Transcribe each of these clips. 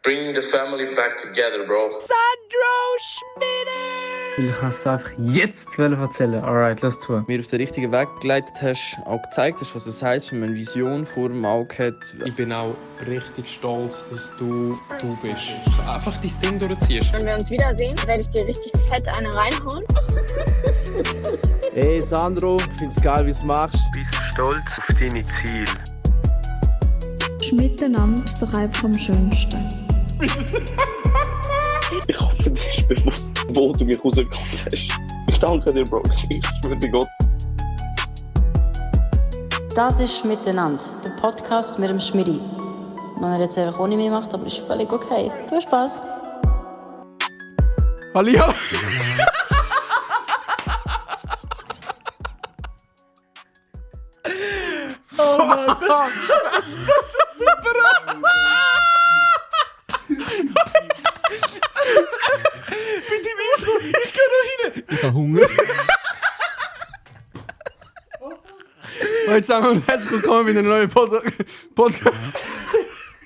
Bring the family back together, bro. Sandro Schmidt! Ich kann es einfach jetzt erzählen. Alright, lass zu. Mir auf den richtigen Weg geleitet hast, auch gezeigt hast, was es heisst, wenn man eine Vision vor dem Auge hat. Ich bin auch richtig stolz, dass du bist. Einfach dein Ding durchziehst. Wenn wir uns wiedersehen, werde ich dir richtig fett eine reinhauen. Hey Sandro, ich find's geil, wie du es machst. Bist stolz auf deine Ziele. Miteinander ist doch einfach am schönsten. Ich hoffe, dir ist bewusst, wo du mich rausgekommen hast. Ich danke dir, Bro. Ich schwöre dir Gott. Das ist «Miteinander», der Podcast mit dem Schmidi. Wenn er jetzt einfach ohne mich macht, aber ist völlig okay. Viel Spaß. Hallihallo! Oh Mann, das ist super! Bitte Intro, ich geh noch rein! Ich hab Hunger. Hallo zusammen und herzlich willkommen bei einer neuen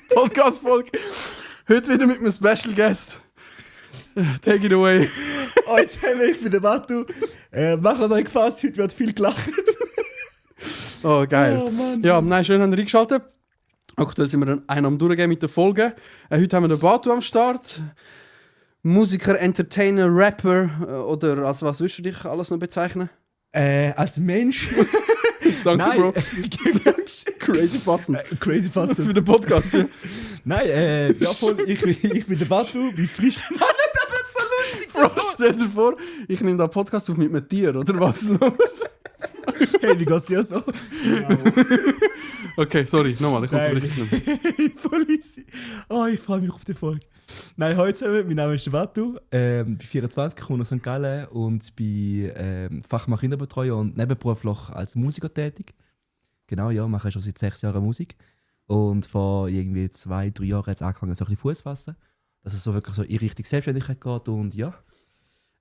Podcast-Folge. Heute wieder mit einem Special Guest. Take it away. Oh, jetzt haben wir, ich bin der Matu. Macht euch gefasst, heute wird viel gelacht. Oh, geil. Oh, Mann. Ja, nein, schön, habt ihr eingeschaltet. Aktuell sind wir einen am Durchgehen mit der Folge. Heute haben wir den Batu am Start. Musiker, Entertainer, Rapper oder als was würdest du dich alles noch bezeichnen? Als Mensch. Danke, Nein. Bro. Crazy passend. Crazy passend. Für den Podcast. Ja. Nein, ja voll, ich bin der Batu, bin frisch. Mann, das wird so lustig. Bro, stell dir vor, ich nehme da Podcast auf mit einem Tier, oder was? Hey, wie geht's dir so? Okay, sorry, nochmal, ich komme richtig. Voll easy. Oh, ich freue mich auf die Folge. Nein, heute zusammen, mein Name ist der Batu, bin 24, komme aus St. Gallen und bin Fachmann Kinderbetreuer und nebenberuflich als Musiker tätig. Genau, ja, mache schon seit 6 Jahren Musik. Und vor irgendwie 2-3 Jahren hat es angefangen, so ein bisschen Fuß zu fassen. Dass es so wirklich so in Richtung Selbstständigkeit geht und ja,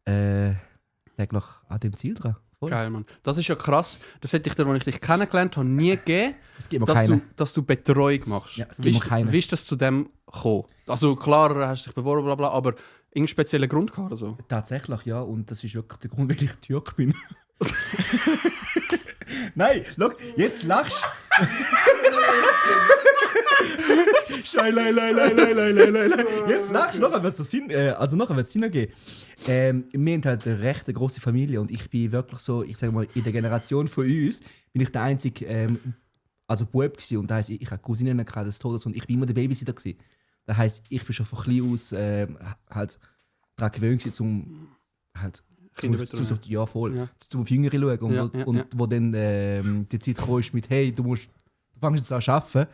täglich an dem Ziel dran. Voll. Geil, Mann. Das ist ja krass. Das hätte ich dir, als ich dich kennengelernt habe, nie gegeben, es gibt noch dass du Betreuung machst. Ja, es gibt noch keinen. Wie ist das zu dem gekommen? Also klar, hast du dich beworben, bla bla, aber irgendeinen speziellen Grund gehabt? Also? Tatsächlich, ja. Und das ist wirklich der Grund, warum ich Türk bin. Nein, schau, jetzt lachst du. Jetzt lachst du, nachher wird es Sinn geben. Wir haben halt eine recht grosse Familie und ich bin wirklich so, ich sage mal, in der Generation von uns bin ich der einzige Bub gewesen. Und das heisst, ich hatte Cousinen des Todes und ich bin immer der Babysitter gewesen. Das heisst, ich bin schon von klein aus halt daran gewöhnt gewesen, um halt ja, voll. Ja. Zum Jüngeren schauen. Und wo dann die Zeit kam mit «Hey, du fängst jetzt an zu arbeiten»,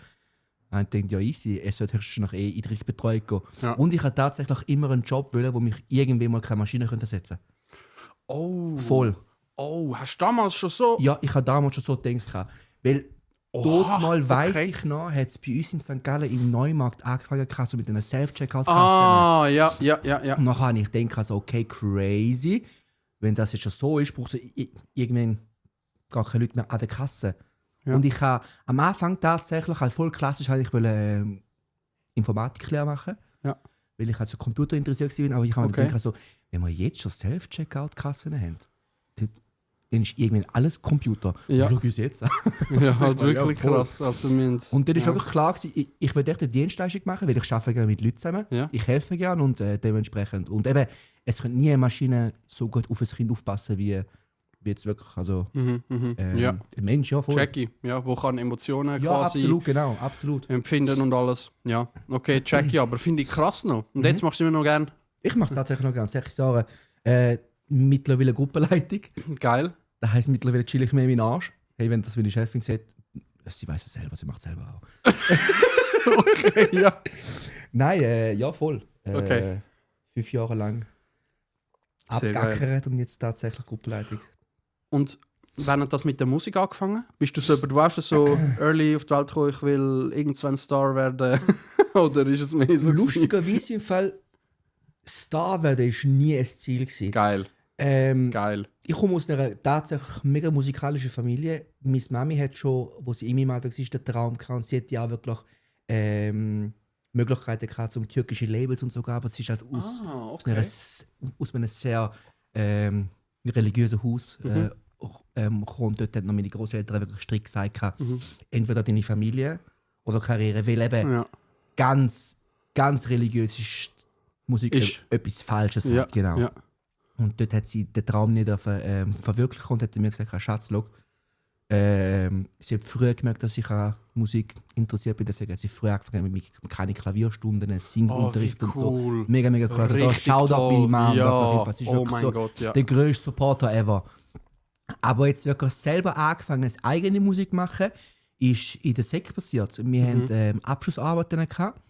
und ich dachte, ja easy, es wird höchstens noch in die richtige Betreuung gehen. Ja. Und ich hatte tatsächlich immer einen Job, wo mich irgendwie mal keine Maschine setzen könnte. Oh. Voll. Oh, hast du damals schon so? Ja, ich habe damals schon so gedacht. Weil dort mal weiss ich noch, hat es bei uns in St. Gallen im Neumarkt angefangen, so mit einer Self-Checkout-Kasse. Ah, ja. Und dann habe ich gedacht, also, okay, crazy. Wenn das jetzt schon so ist, braucht es irgendwann gar keine Leute mehr an der Kasse. Ja. Und ich habe am Anfang tatsächlich, halt voll klassisch, ich wollte Informatiklehre machen. Ja. Weil ich halt so Computer interessiert war. Aber ich habe mir gedacht, also, wenn wir jetzt schon Self-Checkout-Kassen haben, dann ist irgendwann alles Computer. Ja. Und schau uns jetzt an. Ja, halt wirklich krass. Also, und dann war wirklich klar, ich will echt eine Dienstleistung machen, weil ich arbeite gerne mit Leuten zusammen. Ja. Ich helfe gerne und dementsprechend. Und eben, es kann nie eine Maschine so gut auf ein Kind aufpassen, wie jetzt wirklich, also ein Mensch, ja, voll. Jackie, ja, wo kann Emotionen ja, quasi absolut, genau, absolut. empfinden und alles. Ja, okay, Jackie, aber finde ich krass noch. Und jetzt machst du immer noch gern? Ich mache es tatsächlich noch gern. Ich sage, mittlerweile Gruppenleitung. Geil. Das heisst, mittlerweile chill ich mehr in meinen Arsch. Hey, wenn das meine Chefin sieht, sie weiß es selber, sie macht es selber auch. Okay, ja. Nein, ja, voll. Okay. 5 Jahre lang abgeackert und jetzt tatsächlich Gruppenleitung. Und wann hat das mit der Musik angefangen? Bist du so, du warst so early auf die Welt gekommen, ich will irgendwann Star werden? Oder ist es mehr so? Lustigerweise im Fall, Star werden war nie ein Ziel gewesen. Geil. Geil. Ich komme aus einer tatsächlich mega musikalischen Familie. Meine Mami hat schon, wo sie in meinem Alter war, den Traum gehabt. Und sie hat ja auch wirklich Möglichkeiten gehabt, zum türkische Labels und so geben, aber es ist halt aus einem sehr religiösen Haus kommt. Dort hat noch meine Großeltern wirklich strikt gesagt, entweder deine Familie oder Karriere, weil eben ganz religiös ist Musik etwas Falsches hat, genau. Ja. Und dort hat sie den Traum nicht verwirklichen und hat mir gesagt, Schatz, schau, sie hat früh gemerkt, dass ich an Musik interessiert bin, deswegen hat sie früh angefangen mit keine Klavierstunden, Singunterricht und so. Mega cool. Also da schaut auch meine Mama. Was ist wirklich so Gott, der grösste Supporter ever. Aber jetzt wirklich selber angefangen, eigene Musik zu machen, ist in der Sek passiert. Wir haben Abschlussarbeiten gehabt.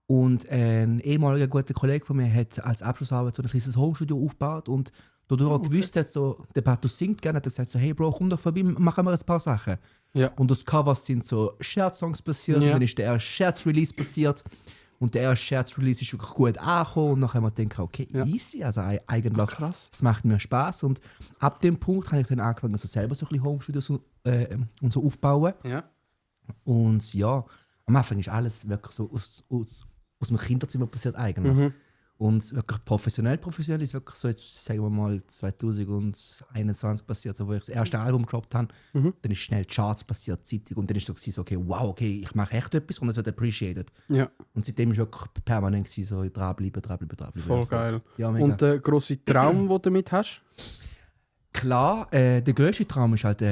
Und ein ehemaliger guter Kollege von mir hat als Abschlussarbeit so ein kleines Homestudio aufgebaut und dadurch auch gewusst hat, so, der Batu singt gerne, hat er gesagt so, hey Bro, komm doch vorbei, machen wir ein paar Sachen. Ja. Und aus Covers sind so Scherzsongs passiert, und dann ist der erste Scherz-Release passiert und der erste Scherz-Release ist wirklich gut angekommen und dann haben wir gedacht, okay, easy, also eigentlich, es macht mir Spaß und ab dem Punkt habe ich dann angefangen, also selber so ein bisschen Homestudios und so aufbauen. Ja. Und ja, am Anfang ist alles wirklich so aus dem Kinderzimmer passiert eigentlich. Und wirklich professionell ist wirklich so, jetzt sagen wir mal 2021 passiert, so, wo ich das erste Album gedroppt habe, dann ist schnell Charts passiert, Zeitung, und dann ist so, okay, wow, okay, ich mache echt etwas und es wird appreciated. Ja. Und seitdem ist wirklich permanent so, dranbleiben. Voll geil. Ja, und der grosse Traum, den du damit hast? Klar, der grösste Traum ist halt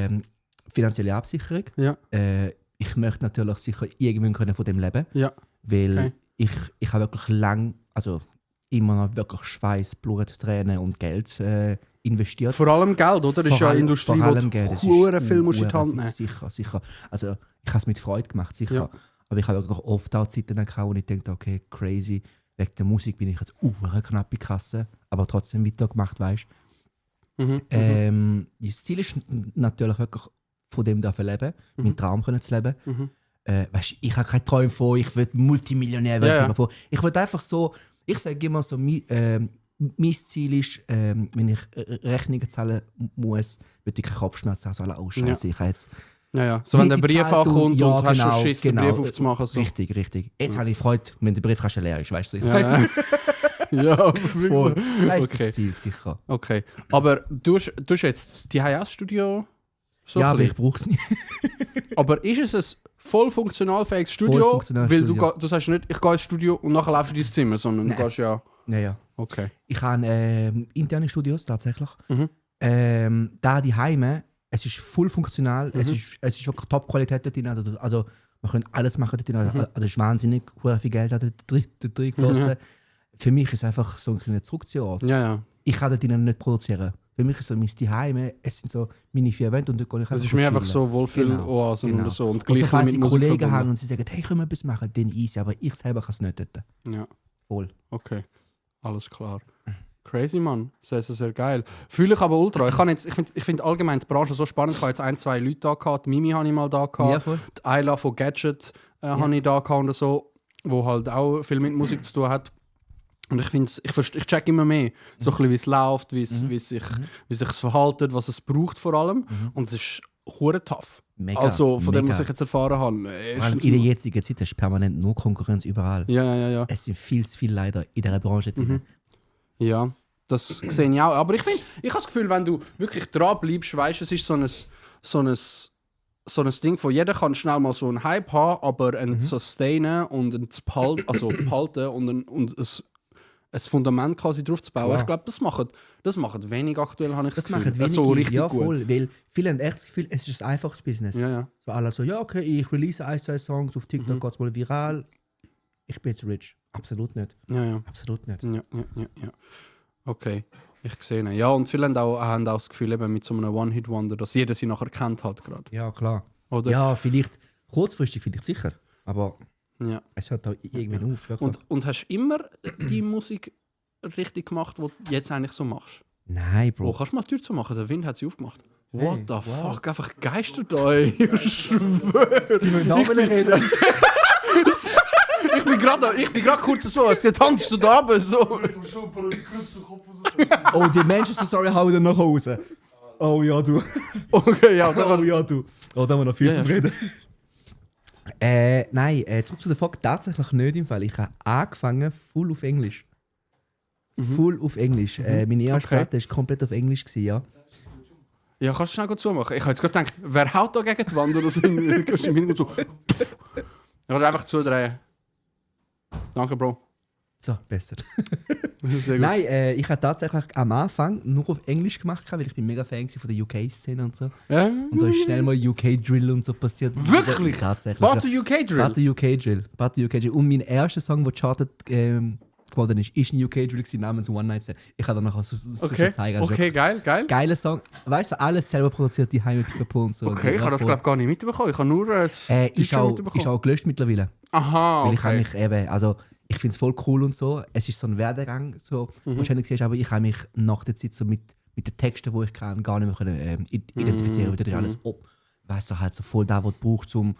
finanzielle Absicherung. Ja. Ich möchte natürlich sicher irgendwann von dem leben, weil ich habe wirklich lang, also immer noch wirklich Schweiß, Blut, Tränen und Geld investiert. Vor allem Geld, oder? Das ist ja Industrie, vor allem Geld. Viel musst du in die Hand nehmen. Sicher. Also ich habe es mit Freude gemacht, sicher. Ja. Aber ich habe wirklich oft auch Zeiten gehabt, wo ich dachte, okay, crazy, wegen der Musik bin ich jetzt knapp in Kasse, aber trotzdem weitergemacht, weißt du. Das Ziel ist natürlich wirklich von dem leben, meinen Traum zu leben. Weißt, ich habe keine Träume von, ich will Multimillionär werden. Ja. Ich will einfach so, ich sage immer so, mein Ziel ist, wenn ich Rechnungen zahlen muss, will ich keinen Kopfschmerz haben. Also, oh Scheiße, ich habe jetzt... Ja. So wenn der Brief ankommt und hast du Schiss, den Brief aufzumachen. So. Richtig. Jetzt habe ich Freude, wenn der Brief schon leer ist, weißt du? Ja, voll. Das ist das Ziel, sicher. Okay, aber du hast jetzt die HIS-Studio... So ja, aber ich brauche es nicht. Aber ist es ein voll funktionalfähiges Studio? Weil du sagst nicht, ich gehe ins Studio und nachher laufst du in dein Zimmer, sondern du gehst ja... Ja. Okay. Ich habe interne Studios tatsächlich. Da die Heime, es ist voll funktional, es ist wirklich Top-Qualität dort drin. Also man kann alles machen dort drin. Also es ist wahnsinnig, viel Geld hat dort drin geflossen. Für mich ist es einfach so ein kleiner Zurückziehort. Ja. Ich kann dort nicht produzieren. Für mich ist so mein Zuhause, es sind so meine 4 Wände und dort kann ich es ist mir einfach so Wohlfühl-Oasen oder so. Und gleich wenn sie Kollegen haben und sie sagen, hey, können wir etwas machen, dann easy, aber ich selber kann es nicht dort. Ja. Voll. Okay, alles klar. Crazy, Mann. Sehr, sehr, sehr geil. Fühle ich aber ultra. Ich find allgemein die Branche so spannend. Ich habe jetzt 1, 2 Leute da gehabt. Die Mimi habe ich mal da gehabt. Ja, voll. Die Ayla von Gadget habe ich da gehabt und so, wo halt auch viel mit Musik zu tun hat. Und ich check immer mehr, so ein bisschen, wie es läuft, wie sich es verhält, was es braucht vor allem. Und es ist hure tough. Mega, also von dem, was ich jetzt erfahren habe. In der jetzigen Zeit ist permanent nur Konkurrenz überall. Ja. Es sind viel zu viele leider in dieser Branche drin. Ja, das sehe ich auch. Aber ich habe das Gefühl, wenn du wirklich dran bleibst, weißt, es ist so ein Ding, von jeder kann schnell mal so einen Hype haben, aber ein Sustainen und ein behalten und ein Fundament quasi drauf zu bauen. Klar. Ich glaube, das macht wenig aktuell, habe ich das Gefühl. Das macht wenig, so richtig ja, gut. Voll, weil viele haben echt das Gefühl, es ist ein einfaches Business. Ja. So alle so, ja okay, ich release 1, 2 Songs, auf TikTok geht es mal viral, ich bin jetzt rich. Absolut nicht. Ja. Absolut nicht. Ja. Okay, ich sehe. Ja, und viele haben auch das Gefühl, eben mit so einem One-Hit-Wonder, dass jeder sie nachher kennt hat gerade. Ja, klar. Oder? Ja, vielleicht kurzfristig, vielleicht sicher, aber... Ja. Es hört auch irgendwann auf. Und hast du immer die Musik richtig gemacht, die du jetzt eigentlich so machst? Nein, Bro. Kannst du mal die Tür zu machen? Der Wind hat sie aufgemacht. What the fuck? Einfach geistert euch. Ich schwöre. Die müssen auch reden. Ich bin gerade kurz so, es geht Hand so da oben. So. Oh, die Manchester Story hauen dann noch raus. Oh ja, du. Okay, ja. Oh ja, du. Oh, da haben wir noch viel zu reden. Nein, zurück zu der Frage, tatsächlich nicht im Fall. Ich habe angefangen full auf Englisch. Full auf Englisch. Meine erste Platte war komplett auf Englisch, ja. Ja, kannst du schnell gut zumachen. Ich habe jetzt gerade gedacht, wer haut da gegen die Wand oder so? Kannst du im Hintergrund so... Ich kann einfach zudrehen. Danke, Bro. So, besser. Sehr gut. Nein, ich habe tatsächlich am Anfang nur auf Englisch gemacht, weil ich bin mega Fan von der UK-Szene und so. Ja. Und da ist schnell mal UK-Drill und so passiert. Wirklich? Tatsächlich. Butter UK Drill? Butter UK Drill. Und mein erster Song, der chartet geworden ist ein UK-Drill namens One Night Stand. Ich kann dir nachher so zeigen. Okay, geil. Geiler Song. Weißt du, alles selber produziert, die Heime Pipapo und so. Okay, ich habe das glaube gar nicht mitbekommen. Ich habe nur ist auch gelöscht mittlerweile. Aha, Weil ich habe mich eben, also ich finde es voll cool und so. Es ist so ein Werdegang, so wahrscheinlich siehst, aber ich habe mich nach der Zeit so mit den Texten, die ich kann, gar nicht mehr können, identifizieren. Das ist alles weißt du, halt so voll da, was du brauchst, um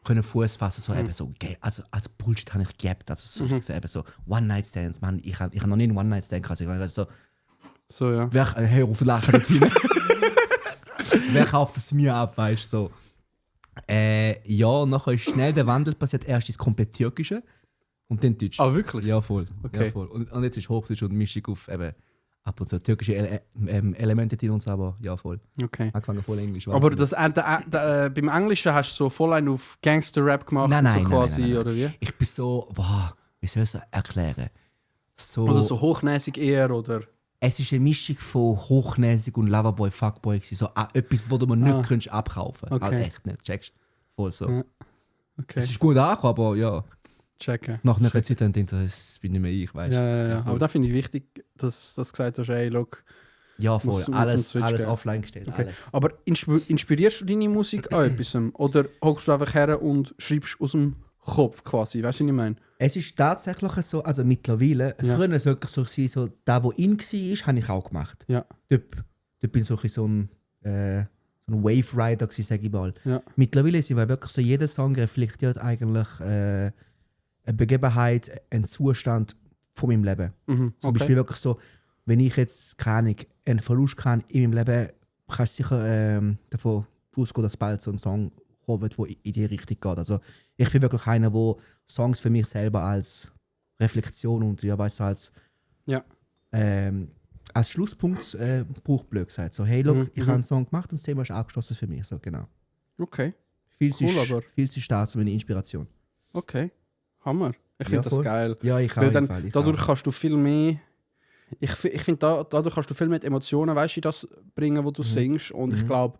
Fuß fassen, so eben so, also Bullshit habe ich gehabt, also so eben so One-Night-Stands, Mann, ich hab noch nie einen One-Night-Stand gehabt, also so, ja. Hör auf, lachen dort hin. Wer kauft es mir ab, weißt du, so. Ja, nachher ist schnell der Wandel passiert, erst ist komplett Türkische und dann Deutsch. Ah, wirklich? Ja, voll. Okay. Ja, voll. Und jetzt ist Hochdeutsch und Mischung auf eben ab und zu türkische Elemente drin und so, aber ja, voll. Okay. Angefangen voll Englisch. Aber beim Englischen hast du so voll einen auf Gangster-Rap gemacht? Nein, so quasi, nein. oder wie? Ich bin so, wie soll ich es erklären? Oder so hochnäsig eher, oder? Es ist eine Mischung von hochnäsig und Loverboy, Fuckboy. So etwas, wo du mir nicht könntest abkaufen kannst. Okay. Also echt nicht, checkst voll so. Ja. Okay. Es ist gut angekommen, aber ja. Checken. Nach einer Zeit dann denkt so, das bin nicht mehr ich, weißt du. Ja. Aber da finde ich wichtig, dass du gesagt hast, hey, look. Ja, voll. Muss alles geben. offline gestellt. Okay. Alles. Aber inspirierst du deine Musik an etwas? Oder hockst du einfach her und schreibst aus dem Kopf quasi? Weißt du, was ich meine? Es ist tatsächlich so, also mittlerweile, früher war es wirklich so, der, der in war, habe ich auch gemacht. Ja. Dort bin ich so ein Wave Rider, sage ich mal. Ja. Mittlerweile ist es wirklich so, jeder Song reflektiert eigentlich eine Begebenheit, einen Zustand von meinem Leben. Zum Beispiel wirklich so, wenn ich jetzt keine einen Verlust kann in meinem Leben, kannst du sicher davon ausgehen, dass bald so ein Song kommt, der in die Richtung geht. Also ich bin wirklich einer, der Songs für mich selber als Reflexion und ja, weißt du, als Schlusspunkt braucht, blöd gesagt. So, hey, look, ich habe einen Song gemacht und das Thema ist abgeschlossen für mich. So, genau. Okay. Viel zu stark, so eine Inspiration. Okay. Hammer. Ich finde das geil. Ja, ich Weil auch. Dadurch kannst du viel mehr... Ich finde, dadurch kannst du viel mehr Emotionen, weißt du, das bringen, wo du singst. Und ich glaube,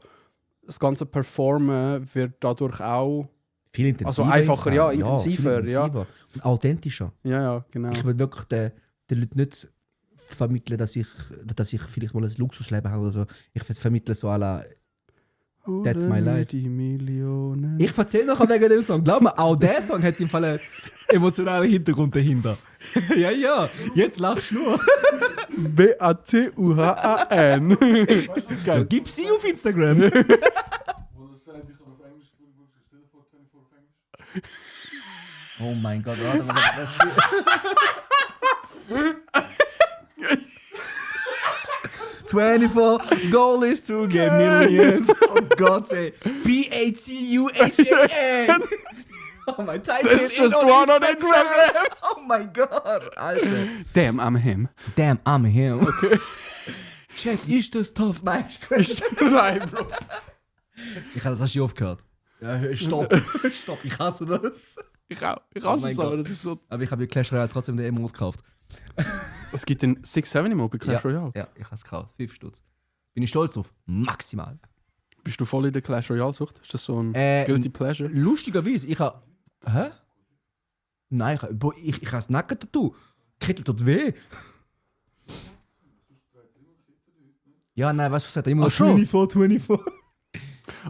das ganze Performen wird dadurch auch... Viel intensiver. Also einfacher, ja, intensiver. Ja. Und authentischer. Ja, genau. Ich will wirklich den Leuten nicht vermitteln, dass ich vielleicht mal ein Luxusleben habe oder so. Ich vermittle so à la That's my life. Die Millionen. Ich erzähle noch wegen dem Song. Glaub mir, auch der Song hat im Fall einen emotionalen Hintergrund dahinter. ja, jetzt lachst du nur. B-A-T-U-H-A-N. Ja, gib sie auf Instagram. Oh mein Gott, warte mal, was passiert? 24, goal is to get millions. Oh Gott, say B-A-T-U-H-A-N. Oh my, type That's it just in one on Instagram. Instagram. Oh my God, Alter. Damn, I'm him. Damn, I'm him. Okay. Chat, ist das tough? Nein, Nein, Bro. ich habe das erst aufgehört. Ja, stopp, ich hasse das. Ich auch. Ich hasse es, aber das ist so... Aber ich habe Clash Royale trotzdem den Emote gekauft. Es gibt den 6-7 Emote bei Clash Royale. Ja, ich habe es gekauft. 5 Stutz. Bin ich stolz drauf. Maximal. Bist du voll in der Clash Royale-Sucht? Ist das so ein Guilty Pleasure? Lustigerweise, ich habe... Hä? Nein, ich habe das Nacken-Tattoo. Kittel tut weh. Ja, nein, weißt du, sagt immer noch 24.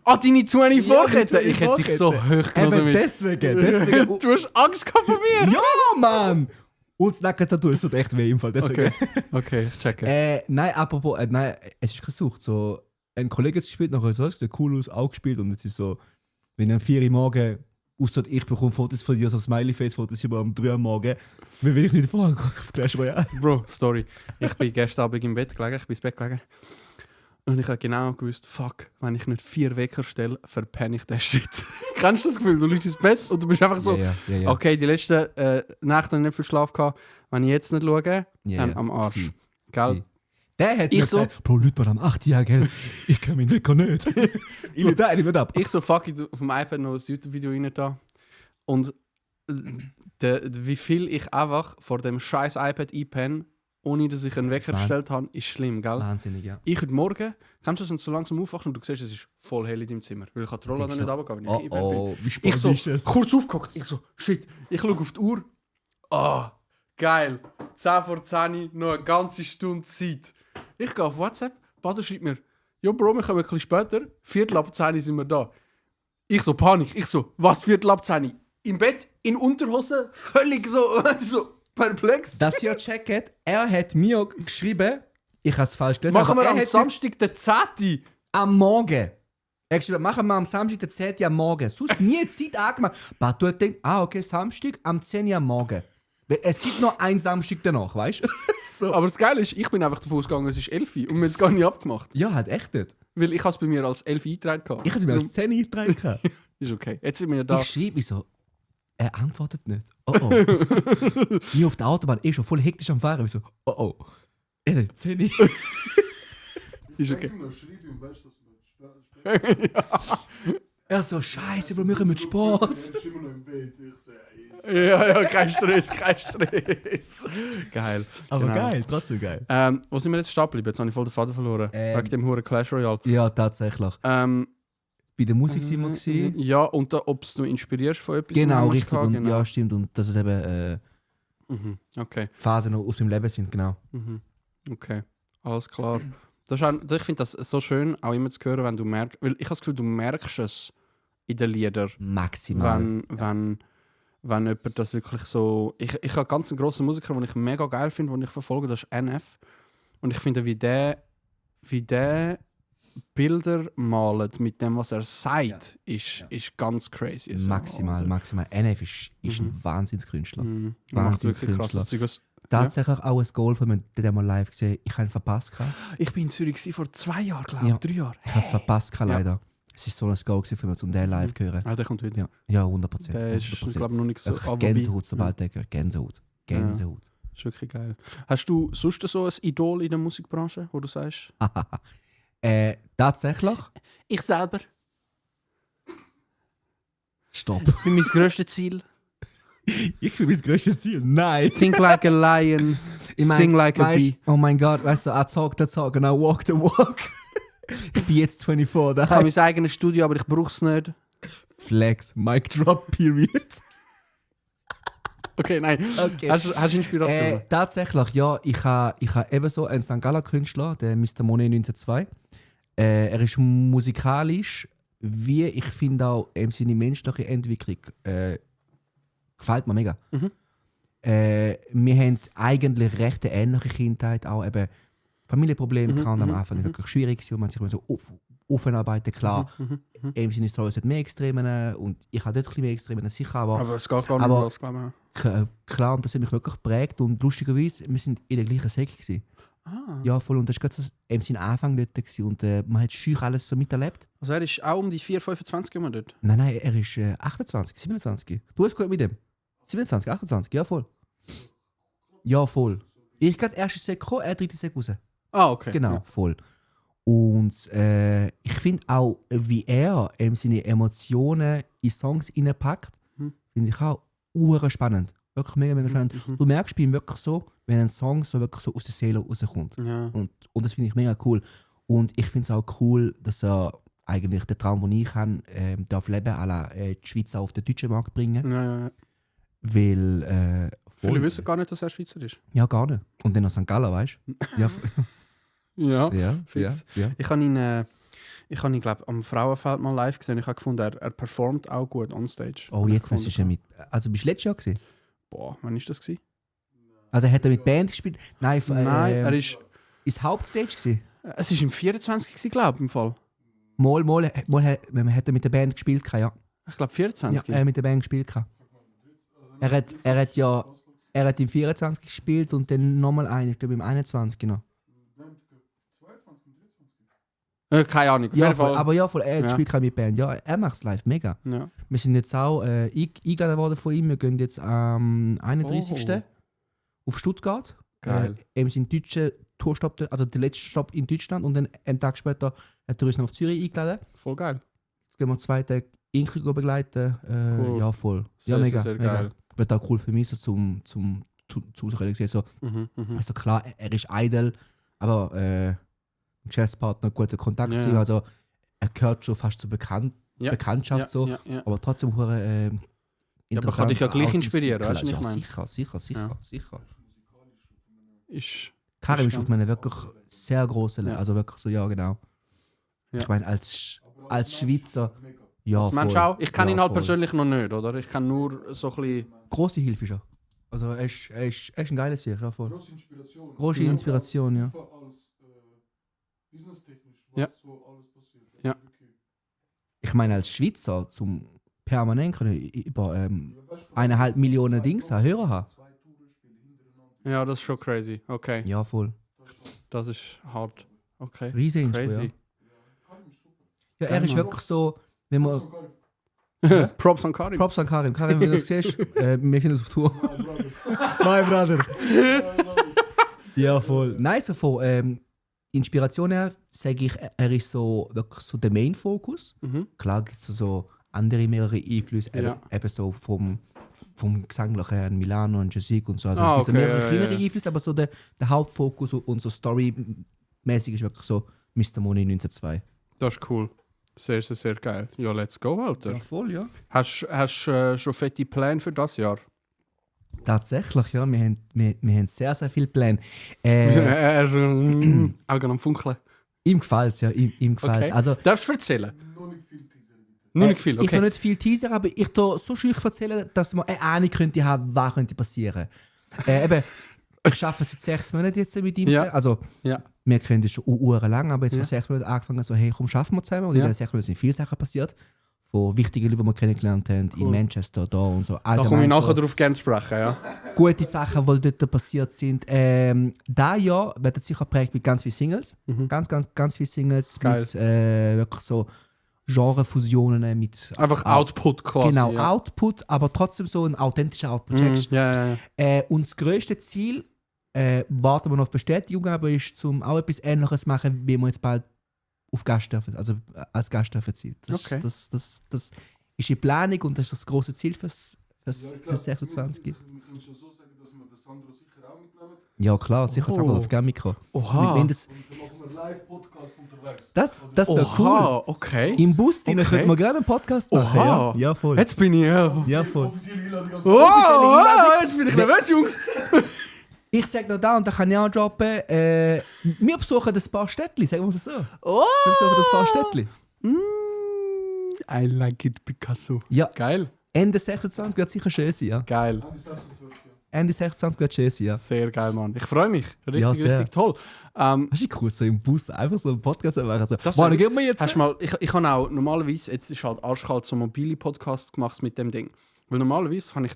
Ah, deine 24-Kette? Ja, Ich hätte dich so hoch genommen. Deswegen. Du hast Angst gehabt vor mir? Ja, Mann! Und das Nacken-Tattoo ist so echt weh im Fall. Deswegen. Okay, ich checke. Nein, apropos, nein, es ist gesucht. So, ein Kollege spielt nachher so, es sieht cool aus, auch gespielt. Und es ist so, wenn am 4 Uhr morgen, ausser ich bekomme Fotos von dir, so Smiley-Face-Fotos über am 3 Uhr morgen, wie will ich nicht vorher auf Clash Royale? Bro, Story. Ich bin gestern Abend im Bett gelegen, ich bin ins Bett gelegen. Und ich habe genau gewusst, fuck, wenn ich nicht 4 Wecker stelle, verpenne ich den Shit. Kennst du das Gefühl? Du liegst ins Bett und du bist einfach so, Ja. okay, die letzten Nächte habe ich nicht viel Schlaf gehabt. Wenn ich jetzt nicht schaue, dann am Arsch. Sie. Gell? Der hat Ich mir so- gesagt, Bro, Leute, mal am 8 Jahr, gell? Ich kann meinen Wecker nicht. Ich will da nicht ab. Ich so, fuck, ich auf dem iPad noch ein YouTube-Video rein da. Und wie viel ich einfach vor dem scheiß iPad einpenne, ohne dass ich einen Wecker gestellt habe, ist schlimm, gell? Wahnsinnig, ja. Ich heute Morgen, kannst du das, wenn du so langsam aufwachst und du siehst, es ist voll hell in deinem Zimmer, weil ich die Rolle nicht runtergehen, wenn ich im Bett bin. Wie Ich spannend so, ist es? kurz aufgehockt, ich so, shit, ich schaue auf die Uhr. Geil, 10 vor 10, noch eine ganze Stunde Zeit. Ich gehe auf WhatsApp, Bader schreibt mir, jo Bro, wir kommen ein bisschen später, 9:45 sind wir da. Ich so, Panik, ich so, was 9:45? Im Bett, in Unterhose, völlig so perplex. Dass ihr checkt, er hat mir geschrieben, ich habe es falsch gelesen, Machen aber wir er am hat Samstag den 10. am Morgen. Er hat geschrieben, machen wir am Samstag den 10. am Morgen. Sonst nie Zeit angemacht. Batu hat gedacht, okay, Samstag am 10. am Morgen. Weil es gibt noch einen Samstag danach, weißt du? So. Aber das Geile ist, ich bin einfach davon ausgegangen, es ist 11 und wir haben es gar nicht abgemacht. Ja, hat echt nicht. Weil ich es bei mir als 11 eingetragen hatte. Ich habe es mir als 10 eingetragen. Ist okay. Jetzt sind wir ja da. Ich schreibe so, er antwortet nicht. Oh. Hier auf der Autobahn schon voll hektisch am Fahren. Ich so, oh. Er hat 10. Ist okay. Er so, scheiße, wir machen mit Sport. Ja, kein Stress. Geil. Aber Genau. geil, trotzdem geil. Wo sind wir jetzt stehen geblieben? Jetzt habe ich voll den Faden verloren. Wegen dem Huren Clash Royale. Ja, tatsächlich. Bei der Musik sind wir gewesen. Ja, und ob du inspirierst von etwas. Genau, haben wir richtig. gehabt, Und, genau. ja, stimmt. Und dass es eben Okay. Phasen aus meinem Leben sind, genau. Okay, alles klar. Das ist auch, ich finde das so schön, auch immer zu hören, wenn du merkst, weil ich habe das Gefühl, du merkst es in den Liedern, Maximal. wenn jemand das wirklich so... Ich habe einen ganz grossen Musiker, den ich mega geil finde, den ich verfolge, das ist NF. Und ich finde, wie der Bilder malt mit dem, was er sagt, ist ganz crazy. Also, Maximal. NF ist ein Wahnsinnskünstler. Er macht wirklich krasses Zeug. Tatsächlich auch ein Goal von mir, den mal live gesehen. Ich habe ihn verpasst. Ich war in Zürich vor 2 Jahren, glaube ich, 3 Jahre. Ich habe es verpasst, leider. Es ist so ein Goal für mich, um den live zu hören. Ah, der kommt wieder. Ja, 100%. Der ist, glaube ich, noch nicht so... Gänsehaut, sobald der gehört. Gänsehaut. Das ist wirklich geil. Hast du sonst so ein Idol in der Musikbranche, wo du sagst? Tatsächlich? Ich selber. Stopp. Ich bin mein grösstes Ziel. Ich bin mein grösstes Ziel. Nein. Think like a lion, sting like a bee. Oh mein Gott, weißt du, I talk the talk and I walk the walk. Ich bin jetzt 24, da Ich habe heißt mein eigenes Studio, aber ich brauche es nicht. Flex, Mic Drop, Period. Okay, nein. Okay. Hast du Inspiration? Tatsächlich, ja. Ich ha ebenso einen St. Galler-Künstler, der Mr. Monet 1902. Er ist musikalisch, wie ich finde auch seine menschliche Entwicklung gefällt mir mega. Wir haben eigentlich recht eine ähnliche Kindheit, auch eben Familienprobleme gehabt am Anfang wirklich schwierig gewesen und man hat sich so aufarbeiten, klar. Seine Stories hat mehr Extremen und ich habe dort ein bisschen mehr Extremen, sicher, Aber es geht gar nicht aber- los, glaube klar, und das hat mich wirklich geprägt und lustigerweise, wir sind in der gleichen Säcke gewesen. Ja, voll, und das war gerade so, sein Anfang dort gewesen, und man hat schüch alles so miterlebt. Also er ist auch um die 4-25 immer dort? Nein, er ist 28, 27. Du hast gut mit dem? 27, 28, ja voll. Ja, voll. Ich gerade erste Sek gekommen, er dritte Sek raus. Ah, okay. Genau, Ja. voll. Und ich finde auch, wie er seine Emotionen in Songs reinpackt, finde ich auch spannend. Wirklich mega, mega spannend. Du merkst bei ihm wirklich so, wenn ein Song so wirklich so aus der Seele rauskommt. Ja. Und das finde ich mega cool. Und ich finde es auch cool, dass er eigentlich den Traum, den ich habe, darf leben, die Schweiz auf den deutschen Markt bringen. Ja. Weil. Viele wissen gar nicht, dass er Schweizer ist. Ja, gar nicht. Und dann noch St. Gallen, weißt du? Ja, Ja, fix. ja. Ich habe ihn, glaube am Frauenfeld mal live gesehen. Ich habe gefunden, er performt auch gut on stage. Oh, Habe ich jetzt müsstest du gefunden. mit. Also bist du letztes Jahr gewesen? Boah, wann war das? Gewesen? Also hat er mit Band gespielt? Nein, Nein, er ist... Ist Hauptstage gewesen? Es war im 24. gewesen, glaube ich, im Fall. Mal hat er mit der Band gespielt, ja. Ich glaube 24. Ja, er hat mit der Band gespielt. Er hat im 24 gespielt und dann nochmal einen, ich glaube im 21 genau. Keine Ahnung. Auf Ja, jeden voll, Fall. aber ja, voll, er Ja. spielt keine mit Band. Ja, er macht es live mega. Ja. Wir sind jetzt auch eingeladen worden von ihm. Wir gehen jetzt am 31. auf Stuttgart. Geil. Eben sein deutscher Tourstopp, also der letzte Stopp in Deutschland. Und dann einen Tag später hat er uns noch auf Zürich eingeladen. Voll geil. Gehen wir 2 Tage Inkli begleiten. Cool. Ja, voll. Ja, Sehr, mega. sehr mega. geil. Wird auch cool für mich, so zum Zuhören gesehen. So, also klar, er ist idle, aber ein Geschäftspartner, guter Kontakt Ja, zu ihm. ja. Also er gehört schon fast zur Bekanntschaft so, Ja. aber trotzdem hure Ja, aber interessant. kann dich ja gleich auch zum inspirieren, Speaker. weißt du, was ich Ja, meine? sicher. Ist Karim ist Ist auf einem wirklich sehr grossen, Ja. also wirklich so, ja genau. Ja. Ich meine, als Schweizer, ja das Mensch voll. auch. Ich kenne Ja, ihn halt voll. persönlich noch nicht, oder? Ich kenne nur so ein bisschen. Grosse Hilfe ist er. Also er ist ein geiles Sieg, ja voll. Grosse Inspiration, ja. Ja. Ja. Ich meine, als Schweizer zum permanent können über 1,5 Millionen Dings haben, Hörer haben. Ja, das ist schon crazy. Okay. Ja, voll. Das ist hart. Okay. Riesig Inspo, ja. Crazy. Ja, er ist wirklich so, wenn man... Props an Karim. Props an Karim. Karim, wenn du das siehst, wir sind auf Tour. My brother. Ja, voll. Nice davon. Inspiration her, sage ich, er ist so wirklich so der Main-Fokus. Klar gibt es so andere mehrere Einflüsse, eben so vom Gesanglichen her, Milano und Jessica und so. Also es gibt so mehrere kleinere Einflüsse, aber so der Hauptfokus und so Story-mäßig ist wirklich so Mr. Money 1902. Das ist cool. Sehr, sehr, sehr geil. Ja, let's go, Alter. Ja, voll, ja. Hast du schon fette Pläne für das Jahr? Tatsächlich, ja. Wir haben sehr, sehr viele Pläne. Augen am Funkeln. Ihm gefällt es, ja. Ihm gefällt es. Okay. Also, darfst du erzählen? Nur nicht viel, okay. Ich kann nicht viel teasern, aber ich kann so schön erzählen, dass man eine Ahnung könnte haben, was könnte passieren. Eben, ich arbeite seit 6 Monaten jetzt mit ihm. Ja. Also, Ja. wir kennen das schon lang, aber jetzt vor 6 Monaten angefangen, so, hey, komm, schaffen wir zusammen. Und in den 6 Monaten sind viele Sachen passiert. Von wichtigen Leuten, die wir kennengelernt haben, in Manchester, da und so. Da komme ich nachher so darauf gerne zu sprechen, ja. gute Sachen, die dort passiert sind. Dieses Jahr wird sicher geprägt mit ganz vielen Singles. Ganz viele Singles. Geil. Mit wirklich so Genrefusionen. Mit Einfach Output quasi. Genau, ja. Output, aber trotzdem so ein authentischer Output. Ja. Und das grösste Ziel, warten wir noch auf Bestätigung, aber ist, zum auch etwas Ähnliches machen, wie wir jetzt bald auf Gast dürfen, also als Gast dürfen sein. Okay. Das ist die Planung und das ist das grosse Ziel fürs 26. Ja klar, sicher sagen wir auf dem Mikro. Oha. Das wäre cool. Oha, okay. Im Bus okay. Könnten wir gerne einen Podcast machen. Oha. Ja, voll. Jetzt bin ich ja. Ja, voll. Oh, jetzt bin ich nervös, Jungs. Ich sage noch da und da kann ich auch droppen. Wir besuchen ein paar Städtli, sagen wir es so. Oh. Wir besuchen ein paar Städtli. I like it, Picasso. Ja. Geil. Ende 26 wird sicher schön sein, ja. Geil. Ende 26 wird schön sein, ja. Sehr geil, Mann. Ich freue mich. Richtig, Ja, sehr. richtig toll. Hast du cool, so im Bus einfach so einen Podcast machen? Also, Das Mann, gehen wir jetzt. Hast du mal, ich habe auch normalerweise, jetzt ist halt arschkalt, so mobile Podcasts gemacht mit dem Ding. Weil normalerweise habe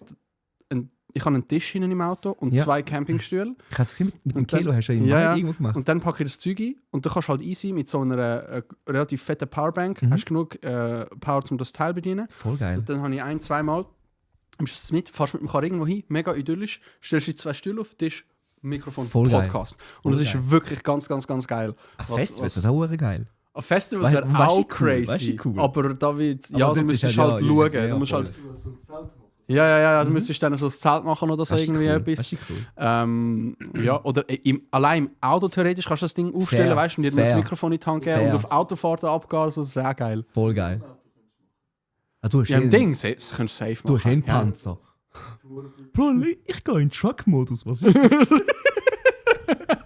ich habe einen Tisch hinten im Auto und 2 Campingstühle. Ich habe es gesehen, mit dem Und dann- Kilo hast du ja im Ja, Wald ja. irgendwo gemacht. Und dann packe ich das Zeug ein und dann kannst du halt easy mit so einer relativ fetten Powerbank, hast genug Power, um das Teil zu bedienen. Voll geil. Und dann habe ich 1-2 Mal, nimmst du es mit, fährst mit dem Karren irgendwo hin, mega idyllisch, stellst die 2 Stühle auf den Tisch, Mikrofon, Voll geil. Podcast. Und es ist wirklich ganz, ganz, ganz geil. Festival, das ist auch geil. Ein Festival wäre Weißt du, auch crazy, cool. aber da wird, Aber ja, dort du ist müsstest halt halt ja, schauen. ja, Du musst voll. halt, ja, du müsstest dann so ein Zelt machen oder so, Das ist irgendwie cool. etwas. Das ist cool. Ja, oder allein im Auto theoretisch kannst du das Ding aufstellen, Fair. weißt du, und dir das Fair. Mikrofon in die Hand geben Fair. und auf Autofahrten abgehen, also das wäre auch geil. Voll geil. Ah, du hast Ja, im eh- Ding, das könntest du safe machen. Du hast einen Panzer. Bro, ich gehe in Truck-Modus. Was ist das?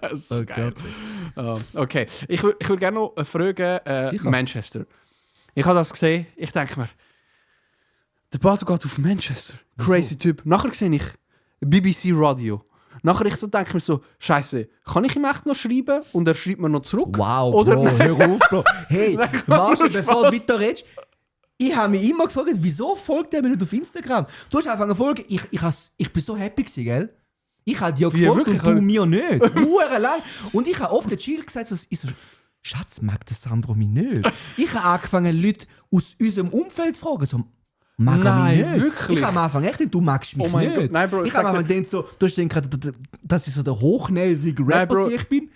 Das ist so Oh geil. Gott. Okay, ich würde gerne noch fragen, Sicher. Manchester. Ich habe das gesehen, ich denke mir, der Bato geht auf Manchester. Crazy Typ. Nachher sehe ich BBC Radio. Nachher ich so denke mir so, Scheiße, kann ich ihm echt noch schreiben und er schreibt mir noch zurück? Wow, Oder Bro, nein? hör auf, Bro. Hey, warte, bevor du weiter redest. Ich habe mich immer gefragt, wieso folgt er mir nicht auf Instagram? Du hast angefangen zu folgen, ich bin so happy gewesen, gell? Ich habe dir Wie, gefolgt und wirklich? du mir nicht. Huere lang. Und ich habe oft den Chill gesagt, so, ich so, Schatz, mag der Sandro mich nicht? Ich habe angefangen, Leute aus unserem Umfeld zu fragen, so, mag er mich nicht? Wirklich? Ich habe am Anfang echt gedacht, du magst mich nicht. Gott. Nein, Bro, ich habe am Anfang gedacht, so, du hast gedacht, dass ich so der hochnäsige Rapper ich bin.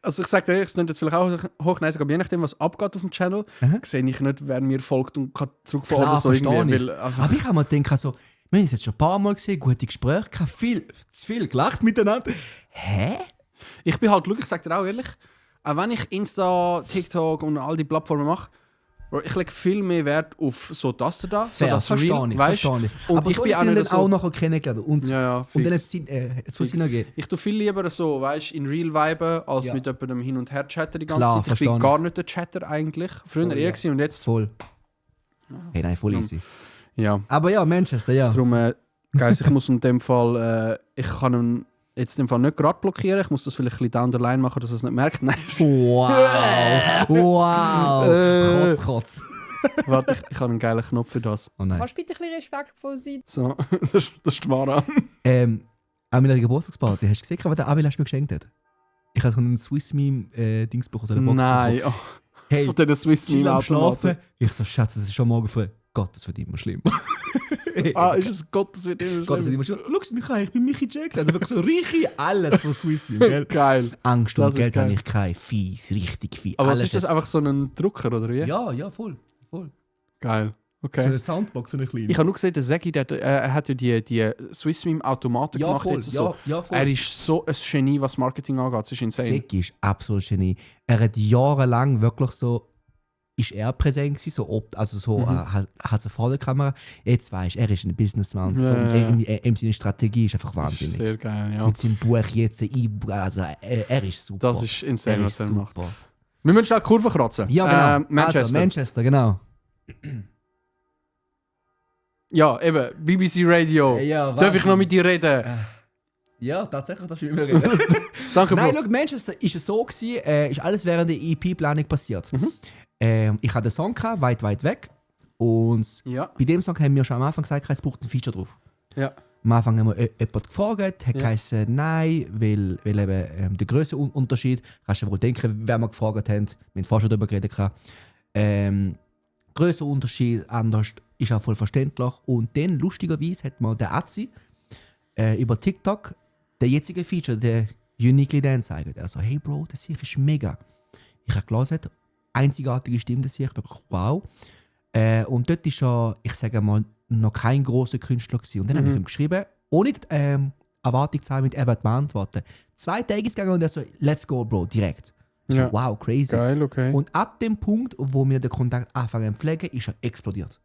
Also ich sage dir ehrlich, es klingt jetzt vielleicht auch hochnäsig, aber je nachdem, was abgeht auf dem Channel, sehe ich nicht, wer mir folgt und kann zurückfahren oder so irgendwie. Weil, aber ich habe mir gedacht, so, wir haben es jetzt schon ein paar Mal gesehen, gute Gespräche, zu viel gelacht miteinander. Hä? Ich bin halt glücklich, ich sage dir auch ehrlich, auch wenn ich Insta, TikTok und all die Plattformen mache, ich lege viel mehr Wert auf so das da. Fair, so das verstehe Real, ich. Und aber ich so bin auch nicht so, nachher kennengelernt. Und dann jetzt gehen. Ich tue viel lieber so, weißt, in Real viben, als mit jemandem hin und her chatten die ganze Klar, Zeit. Ich bin gar nicht der Chatter eigentlich. Früher eher gewesen und jetzt... Voll. Hey, nein, voll easy. Ja. Aber ja, Manchester, ja. Darum, Guys, ich muss in dem Fall... ich kann ihn jetzt in dem Fall nicht gerade blockieren. Ich muss das vielleicht ein bisschen down the line machen, dass er es nicht merkt. Nein. Wow. Wow. Kotz. Warte, ich habe einen geilen Knopf für das. Oh nein. Kannst du bitte ein bisschen respektvoll sein? So, das ist die Mara. An meiner Geburtstagsparty, hast du gesehen, was der Abilash mir geschenkt hat? Ich habe so einen Swiss-Meme-Dings bekommen, so eine Box Nein, bekommen. oh. Hey, Von diesen Swiss-Meme am Schlafen. Ich so, Schatz, das ist schon morgen früh. Gott, das wird immer schlimm. Ist es Gott, das wird immer schlimm. Gott, das wird immer schlimm. Schau mich an, ich bin Michi Jackson. Also wirklich so reiche alles von Swiss-Meme, gell? Geil. Angst Das und ist Geld geil. habe ich keine. Fies, richtig fies. Aber alles ist das jetzt. einfach so ein Drucker, oder wie? Ja, voll. Geil. So Okay. eine Soundbox, so eine kleine. Ich habe nur gesehen, der Segi, er hat ja die Swiss-Meme-Automaten gemacht. voll, Jetzt so. ja, voll. Er ist so ein Genie, was Marketing angeht. Das ist insane. Seki ist absolut Genie. Er hat jahrelang wirklich so, ist er präsent gewesen, so also so hat so vor der Kamera. Jetzt weisst er ist ein Businessman Ja, und ja. Seine Strategie ist einfach Das ist wahnsinnig. sehr geil, ja. Mit seinem Buch jetzt, also er ist super. Das ist insane, er was ist er macht. super. Wir müssen schnell die Kurve kratzen. Ja, genau. Manchester. Also, Manchester, genau. Ja, eben, BBC Radio. Ja, Darf ich noch mit dir reden? Ja, tatsächlich, das ist immer reden. Danke, Bro. Nein, schau, Manchester ist es so gewesen, ist alles während der EP-Planung passiert. Ich hatte den Song gehabt, weit, weit weg. Und bei dem Song haben wir schon am Anfang gesagt, es braucht ein Feature drauf. Ja. Am Anfang haben wir jemanden gefragt, hat geheißen, nein, weil eben der Grössenunterschied, kannst du dir wohl denken, wer wir gefragt haben, wir haben vorher schon darüber geredet. Grössenunterschied anders ist auch voll verständlich. Und dann, lustigerweise, hat man der Azi über TikTok den jetzigen Feature, der Uniquely Dance gezeigt. Er so, hey Bro, das hier ist mega. Ich habe gelesen, einzigartige Stimme, das hier, wirklich wow. Und dort war ich sage mal, noch kein grosser Künstler gewesen. Und dann habe ich ihm geschrieben, ohne Erwartung zu haben, mit er wird mir antworten. 2 Tage ist gegangen und er so, let's go, Bro, direkt. So, wow, crazy. Geil, okay. Und ab dem Punkt, wo wir den Kontakt anfangen zu pflegen, ist er explodiert.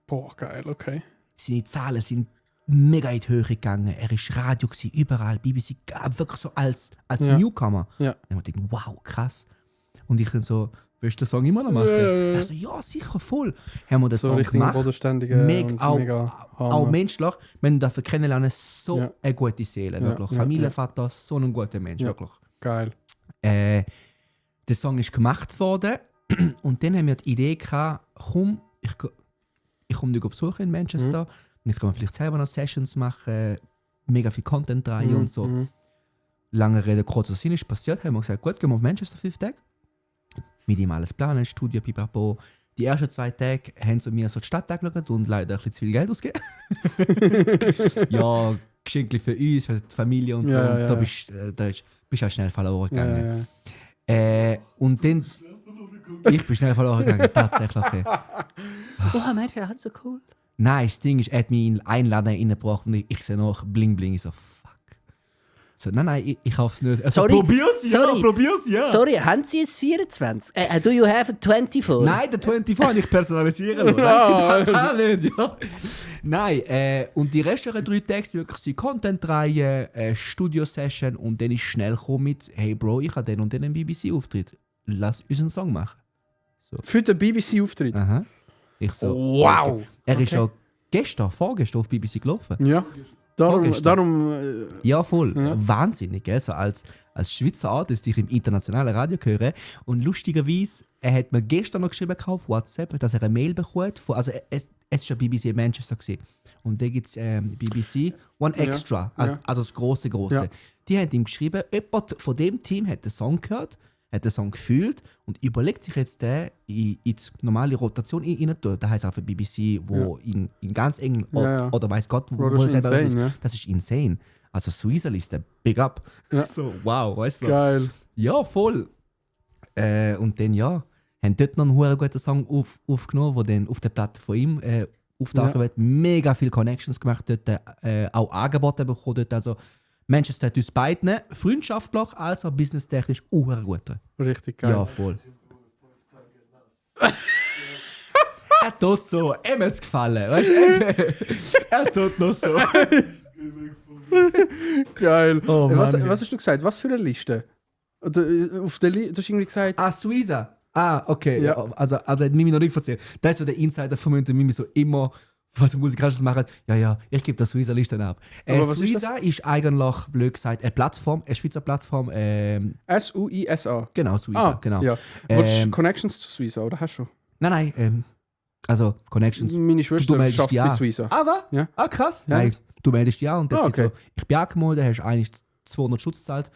Boah, geil, okay. Seine Zahlen sind mega in die Höhe gegangen. Er war Radio, überall, BBC, wirklich so als Newcomer. Ja. Dann haben wir gedacht, wow, krass. Und ich dann so, willst du den Song immer noch machen? Er so, ja, sicher, voll. Haben wir den So Song richtig gemacht. bodenständige Mega, und mega auch menschlich. Wenn du dafür kennenlernen, so eine gute Seele, wirklich. Ja, Familienvater, so ein guter Mensch, wirklich. Geil. Der Song ist gemacht worden und dann haben wir die Idee gehabt, komm, ich komme dich besuchen in Manchester und ich kann vielleicht selber noch Sessions machen, mega viel Content rein und so. Lange Rede, kurzer Sinn ist passiert, haben wir gesagt, gut, gehen wir auf Manchester 5 Tage. Mit ihm alles planen, Studio, pipapo. Die ersten 2 Tage haben sie mir so die Stadt angeschaut und leider ein bisschen zu viel Geld ausgegeben. Ja, Geschenke für uns, für die Familie und so. Ja, und ja, da bist du auch schnell verloren gegangen. Und dann. Ich bin schnell verloren gegangen, tatsächlich. Oh, Mädchen, das so cool. Nein, das Ding ist, er hat mich in einen Laden reingebracht und ich sehe noch bling bling. Ich so, fuck. So, nein, ich kauf's nicht. Also, Sorry. Probier's ja. Sorry, haben Sie jetzt 24? Do you have a 24? Nein, der 24 kann ich personalisieren. Nein, das nicht, ja. Nein, und die restlichen 3 Tage sind wirklich Content-Reihe, Studio-Session und dann ist schnell gekommen mit, hey Bro, ich habe den und den einen BBC-Auftritt. Lass uns einen Song machen. So. Für den BBC-Auftritt? Aha. Ich so, wow! Okay. Er ist ja vorgestern auf BBC gelaufen. Ja. Darum ja, voll. Ja. Wahnsinnig, gell? So als Schweizer Artist, die ich im internationalen Radio höre. Und lustigerweise, er hat mir gestern noch geschrieben auf WhatsApp, dass er eine Mail bekommt. Also es war schon BBC in Manchester gewesen. Und da gibt es BBC One Extra, also das große. Ja. Die haben ihm geschrieben, jemand von dem Team hat den Song gehört, hat den Song gefühlt und überlegt sich jetzt den in die normale Rotation rein tun. Das heisst auch für BBC, wo in ganz eng oder weiß Gott, wo das es ist selber ist. insane, ja. Das ist insane. Also Suiza-Liste, big up. Ja. So, wow, weißt du? Geil. Ja, voll. Und dann haben dort noch einen huere guten Song aufgenommen, der dann auf der Platte von ihm auftauchen wird. Mega viele Connections gemacht, dort auch angeboten bekommen. Dort. Also Manchester hat uns beiden freundschaftlich als auch businesstechnisch auch gut. Richtig geil. Ja, voll. Er tut so, ihm hat's gefallen. Weißt du, er tut noch so. Geil. Oh, was Mann. hast du gesagt? Was für eine Liste? Oder, auf der du hast irgendwie gesagt... Suiza. Okay. Ja. Also hat Mimi noch nicht erzählt. Das ist so der Insider von mir und der Mimi so immer, was Musikalisches machen. Ja, ich gebe der Suiza-Liste ab. Suiza ist eigentlich, blöd gesagt, eine Plattform, eine Schweizer Plattform. S-U-I-S-A. Genau, Suiza, genau. Ja. Willst du Connections zu Suiza, oder hast du? Nein, also Connections. Meine Du Schwester meldest schafft dich bei an. Suiza. Was? Ja. Krass. Ja. Nein, du meldest dich an und dann okay. so, ich bin angemeldet, hast eigentlich 200 Schutz gezahlt.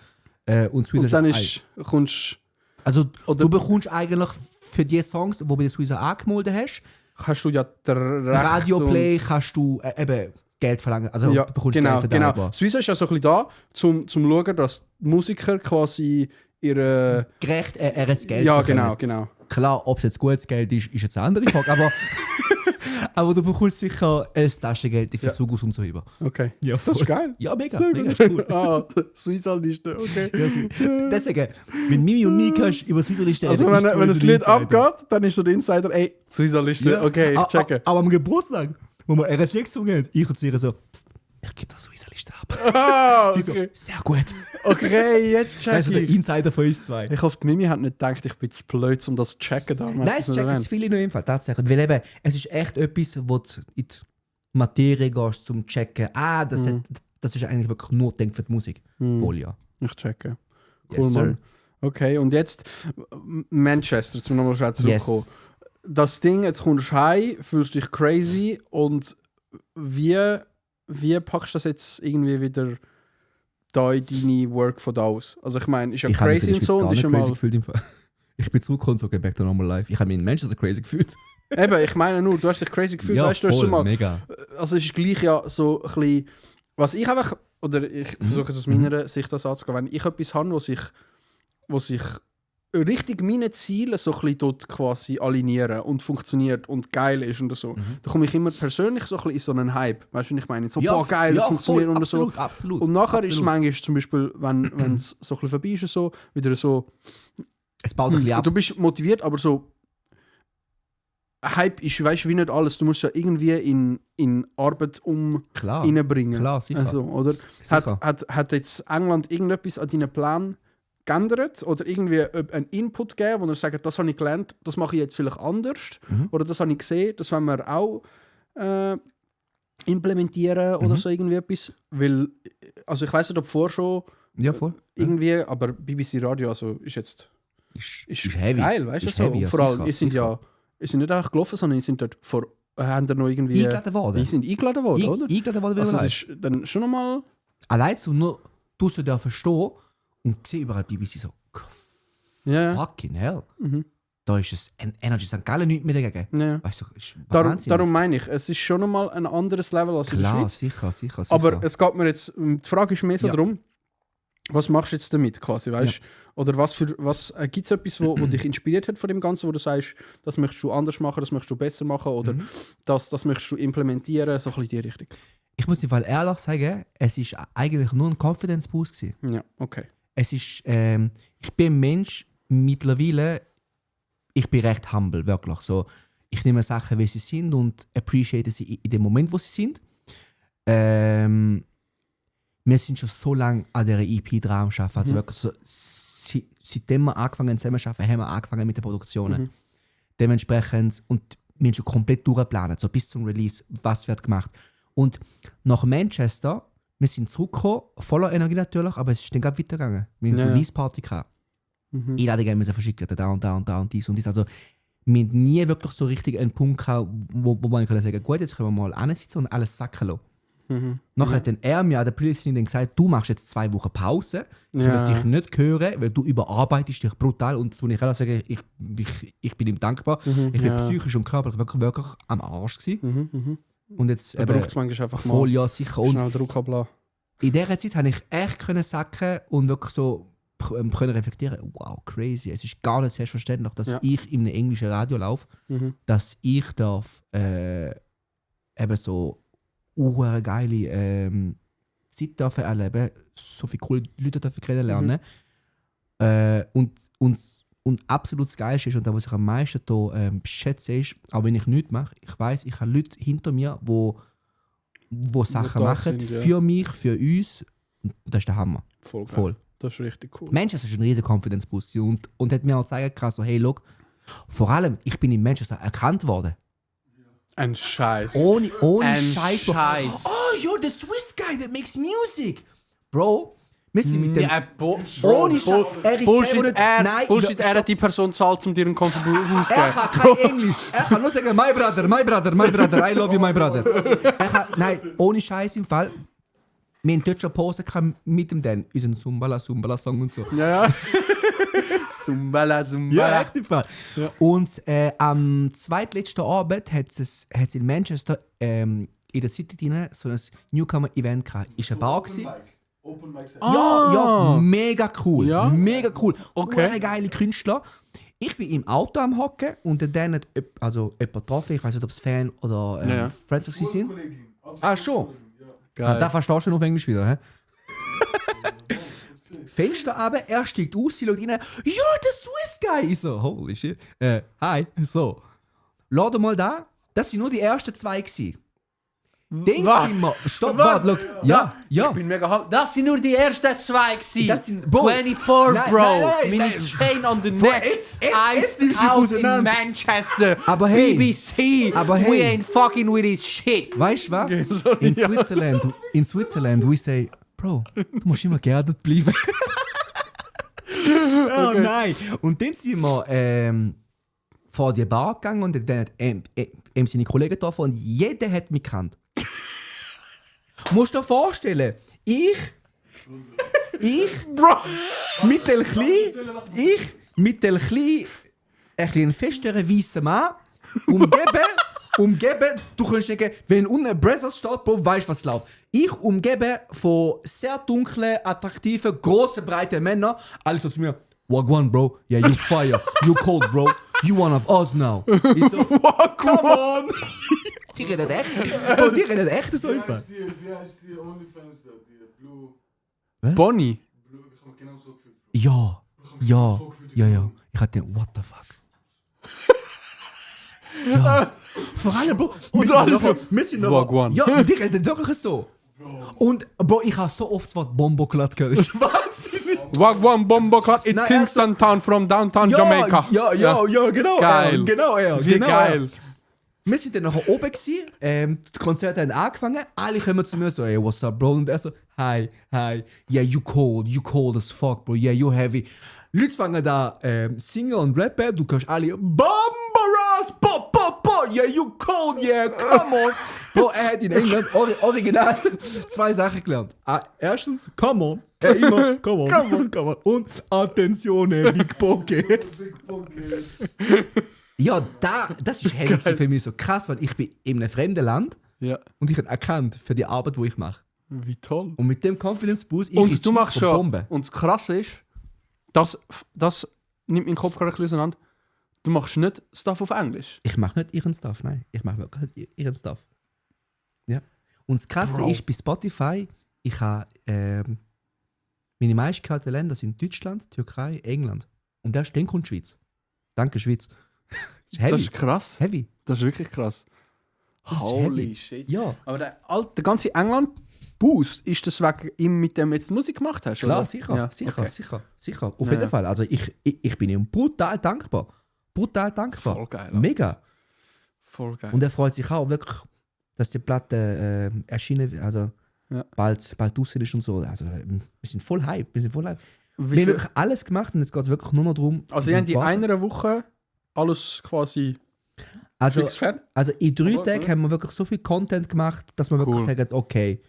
Und Suiza Und dann kommst also du bekommst eigentlich für die Songs, die du bei der Suiza angemeldet hast, kannst du ja Radioplay kannst du eben Geld verlangen. Also du bekommst Geld für den Album. Suiza ist ja so ein bisschen da, zum schauen, dass die Musiker quasi ihre... Gerecht ein Geld Ja, bekommen. genau. Klar, ob es jetzt gutes Geld ist jetzt eine andere Frage, aber du bekommst sicher ein Taschengeld für Sugus und so über. Okay. Ja, Das ist geil. Ja, mega Sehr ist gut. cool. Suiza-Liste, okay. Deswegen, wenn Mimi und mich kannst über Suiza-Liste Also wenn das Lied abgeht, dann ist so der Insider, ey, Suiza-Liste, okay, ich checke. Aber am Geburtstag, wo wir RS Lied gesungen haben, ich und sie so, psst, ich gebe das Suiza-Liste ab. Ah, Die so, okay. sehr gut. Okay, jetzt check Also der ich. Insider von uns zwei. Ich hoffe, die Mimi hat nicht gedacht, ich bin zu blöd, um das zu checken. Nein, es checken es viele noch im Fall, tatsächlich. Weil eben, es ist echt etwas, wo du in die Materie gehst, zum checken. Das ist eigentlich wirklich nur gedacht für die Musik. Voll, ja. Ich checke. Cool, Yes, Mann. sir. Okay, und jetzt Manchester, jetzt müssen wir nochmal zurückkommen. Yes. Das Ding, jetzt kommst du heim, fühlst dich crazy und wie packst du das jetzt irgendwie wieder da in deine Work von da aus? Also ich meine, ist ja Ich habe mich crazy in und der so Schweiz und gar ist nicht ja crazy mal... gefühlt im Fall. Ich bin zurückgekommen und so, okay, back to normal life. Ich habe mich in Manchester crazy gefühlt. Eben, ich meine nur, du hast dich crazy gefühlt, Ja, weißt du, hast voll, schon mal... mega. Also es ist gleich ja so ein bisschen... Was ich einfach... Oder ich versuche es aus meiner Sicht das anzugehen. Wenn ich etwas habe, wo sich richtig meine Ziele so ein bisschen dort quasi alignieren und funktioniert und geil ist und so, da komme ich immer persönlich so ein bisschen in so einen Hype. Weißt du, was ich meine? So, boah, geil, das funktioniert voll, und absolut, so. Absolut, Und nachher absolut. ist es manchmal zum Beispiel, wenn es so ein bisschen vorbei ist, so, wieder so... Es baut ein bisschen ab. Du bist motiviert, aber so... Hype ist, weißt du, wie nicht alles. Du musst ja irgendwie in Arbeit Klar, reinbringen. klar, sicher. Also, oder? Sicher. Hat jetzt England irgendetwas an deinen Plan geändert? Oder irgendwie einen Input gegeben, wo er sagt, das habe ich gelernt, das mache ich jetzt vielleicht anders? Oder das habe ich gesehen, das wollen wir auch implementieren oder so irgendwie etwas? Weil, also ich weiss nicht, ob vorher schon Ja, voll. irgendwie, aber BBC Radio also ist jetzt Ist heavy. geil, weißt du Ist so? heavy, Und ja, vor allem, sicher, ihr sind sicher. ihr seid nicht einfach gelaufen, sondern ihr sind dort haben da noch irgendwie... Eingeladen worden. Die sind eingeladen worden, oder? Eingeladen worden, Also also es ist dann schon nochmal... allein nur, du sollst ja verstehen und sehe überall BBC so, Ja. fucking hell. Da ist es Energy St. Gallen nicht mehr dagegen. Ja. Weißt du, ist Darum, Wahnsinn. darum meine ich, es ist schon nochmal ein anderes Level als in der Klar, Schweiz. sicher. Aber es geht mir jetzt, die Frage ist mehr so Ja. darum, was machst du jetzt damit quasi, weißt? Oder was gibt es etwas, wo dich inspiriert hat von dem Ganzen, wo du sagst, das möchtest du anders machen, das möchtest du besser machen oder das möchtest du implementieren, so ein bisschen in die Richtung. Ich muss dir ehrlich sagen, es war eigentlich nur ein Confidence Boost gewesen. Ja, okay. Es ist, ich bin ein Mensch, mittlerweile, ich bin recht humble, wirklich. So, ich nehme Sachen, wie sie sind und appreciate sie in dem Moment, wo sie sind. Wir sind schon so lange an dieser EP dran am Arbeiten. Also wirklich so, seitdem wir angefangen zusammen zu arbeiten, haben wir angefangen mit den Produktionen. Dementsprechend, und wir haben schon komplett durchgeplant, so bis zum Release, was wird gemacht. Und nach Manchester, wir sind zurückgekommen, voller Energie natürlich, aber es ist dann gerade weitergegangen. Wir hatten eine Release-Party gehabt. Einladungen müssen verschicken, da und dies und dies. Also, wir haben nie wirklich so richtig einen Punkt gehabt, wo man sagen kann, gut, jetzt können wir mal ansitzen und alles sacken lassen. Nachher hat dann er mir an der Playlist dann gesagt, du machst jetzt 2 Wochen Pause, ich will dich nicht hören, weil du überarbeitest dich brutal. Und das muss ich ehrlich sagen, ich bin ihm dankbar. Ich bin psychisch und körperlich wirklich am Arsch gewesen. Und jetzt Da braucht es manchmal einfach voll, mal ja sicher. Und schnell Druck ablassen. in dieser Zeit habe ich echt können sacken und wirklich so können reflektieren. Wow, crazy. Es ist gar nicht selbstverständlich, dass ich in einem englischen Radio laufe, dass ich darf eben so geile Zeit dürfen erleben, so viele coole Leute dürfen kennenlernen. Und absolut das Geilste ist, und das, was ich am meisten hier schätze, ist, auch wenn ich nichts mache, ich weiss, ich habe Leute hinter mir, die Sachen machen, für mich, für uns. Und das ist der Hammer. Voll. Das ist richtig cool. Manchester ist ein riesen Confidence Boost und hat mir auch gezeigt, so, hey, look, vor allem, ich bin in Manchester erkannt worden. Ein Scheiß. Ohne Ein Scheiß. Scheiß. Oh, you're the Swiss guy that makes music. Bro, wir sind mit dem... Ohne Scheiß. Er ist Bullshit, selber nicht... Nein, Bullshit, er hat die Person zahlt, um dir einen Confidence zu Er geben. kann kein Englisch. Er kann nur sagen, my brother, I love you, my brother. Nein, ohne Scheiß im Fall. Wir hatten dort schon Pause mit dem Dan, unseren Sumbala-Song und so. Ja. Sumbala. Ja, echt im Fall. Ja. Und am zweitletzten Abend hat es in Manchester in der City drin so ein Newcomer-Event gehabt. Ist eine Bar gewesen. Open Mic. Ja, mega cool. Ja? Mega cool. Okay. Geile Künstler. Ich bin im Auto am Hocken und dann hat jemand getroffen. Ich weiß nicht, ob es Fan oder Friends of sind. Schon. Geil. Da verstehst du noch auf Englisch wieder, hä? Fenster runter, er steigt aus, sie schaut rein. You're the Swiss guy! Ich so, holy shit. Hi. So. Lade mal da. Das sind nur die ersten 2 gewesen. Dann sind wir... Stopp, warte, look. Ja. Ich bin mega Das sind nur die ersten 2 gewesen. Das sind... Bro. 24, Bro. Meine Chain on the neck. Jetzt out in Manchester. Aber hey. BBC. We ain't fucking with his shit. Weißt du was? In Switzerland, we say... Bro, du musst immer geerdet bleiben. Oh nein! Und dann sind wir vor die Bar gegangen und dann hat seine Kollegen getroffen und jeder hat mich gekannt. Musst du dir vorstellen, ich mit dem kleinen, ein festeren weißen Mann, umgeben, du kannst denken, wenn unten Brazzers steht, Bro, weißt du, was läuft. Ich umgeben von sehr dunklen, attraktiven, grossen, breiten Männern. Alles aus mir. Wagwan, Bro. Yeah, you fire. You cold, Bro. You one of us now. Ich so, come on. Die reden echt. Bro, die reden echt so einfach. Wie heißt die OnlyFans da? Die Blue... Was? Bonnie? Blue, ich hab mich genau so gefühlt. Ja. Ich hatte what the fuck. Ja. Vor allem, Bro, wir sind noch... Ja, die reden wirklich so. Und, Bro, ich habe so oft das Wort Bombo-Klatt gehört. Das ist wahnsinnig. Wagwan Bombo Club, it's Kingston Town from downtown Jamaica. Ja, genau. Geil. Wie geil. Wir sind dann nachher oben gewesen, die Konzerte haben angefangen, alle kommen zu mir so, hey, what's up, Bro? Und er so, hi, yeah, you cold as fuck, Bro, yeah, you heavy. Leute fangen da singen und rappen, du kannst alle Bomberas, yeah, you cold, yeah, come on. Bro, er hat in England original 2 Sachen gelernt. Erstens, come on. Immer, come on. Und Attenzione, Big Pockets. Ja, das ist heavy für mich so krass, weil ich bin in einem fremden Land und ich habe erkannt für die Arbeit, die ich mache. Wie toll. Und mit dem Confidence Boost, und du machst schon Bombe. Und das Krasse ist, das nimmt meinen Kopf gerade ein bisschen auseinander. Du machst nicht Stuff auf Englisch. Ich mache nicht ihren Stuff, nein. Ich mache wirklich nicht ihren Stuff. Ja. Und das Krasse ist, bei Spotify, ich habe meine meistgehörten Länder sind Deutschland, Türkei, England. Und dann kommt die Schweiz. Danke, Schweiz. Das ist krass. Heavy. Das ist wirklich krass. Holy shit. Ja. Aber der ganze England-Boost, ist das wegen ihm, mit dem jetzt Musik gemacht hast? Klar, oder? sicher. Ja, Sicher. Auf jeden Fall. Also ich bin ihm brutal dankbar. Voll geil. Mega. Voll geil. Und er freut sich auch wirklich, dass die Platte erschienen, also bald draußen ist und so. Also wir sind voll hype. Wir haben wirklich alles gemacht und jetzt geht es wirklich nur noch darum. Also ihr habt in einer Woche alles quasi Also, Fix fertig. also in 3 Aber, Tagen ja. haben wir wirklich so viel Content gemacht, dass wir wirklich Cool. sagen, okay,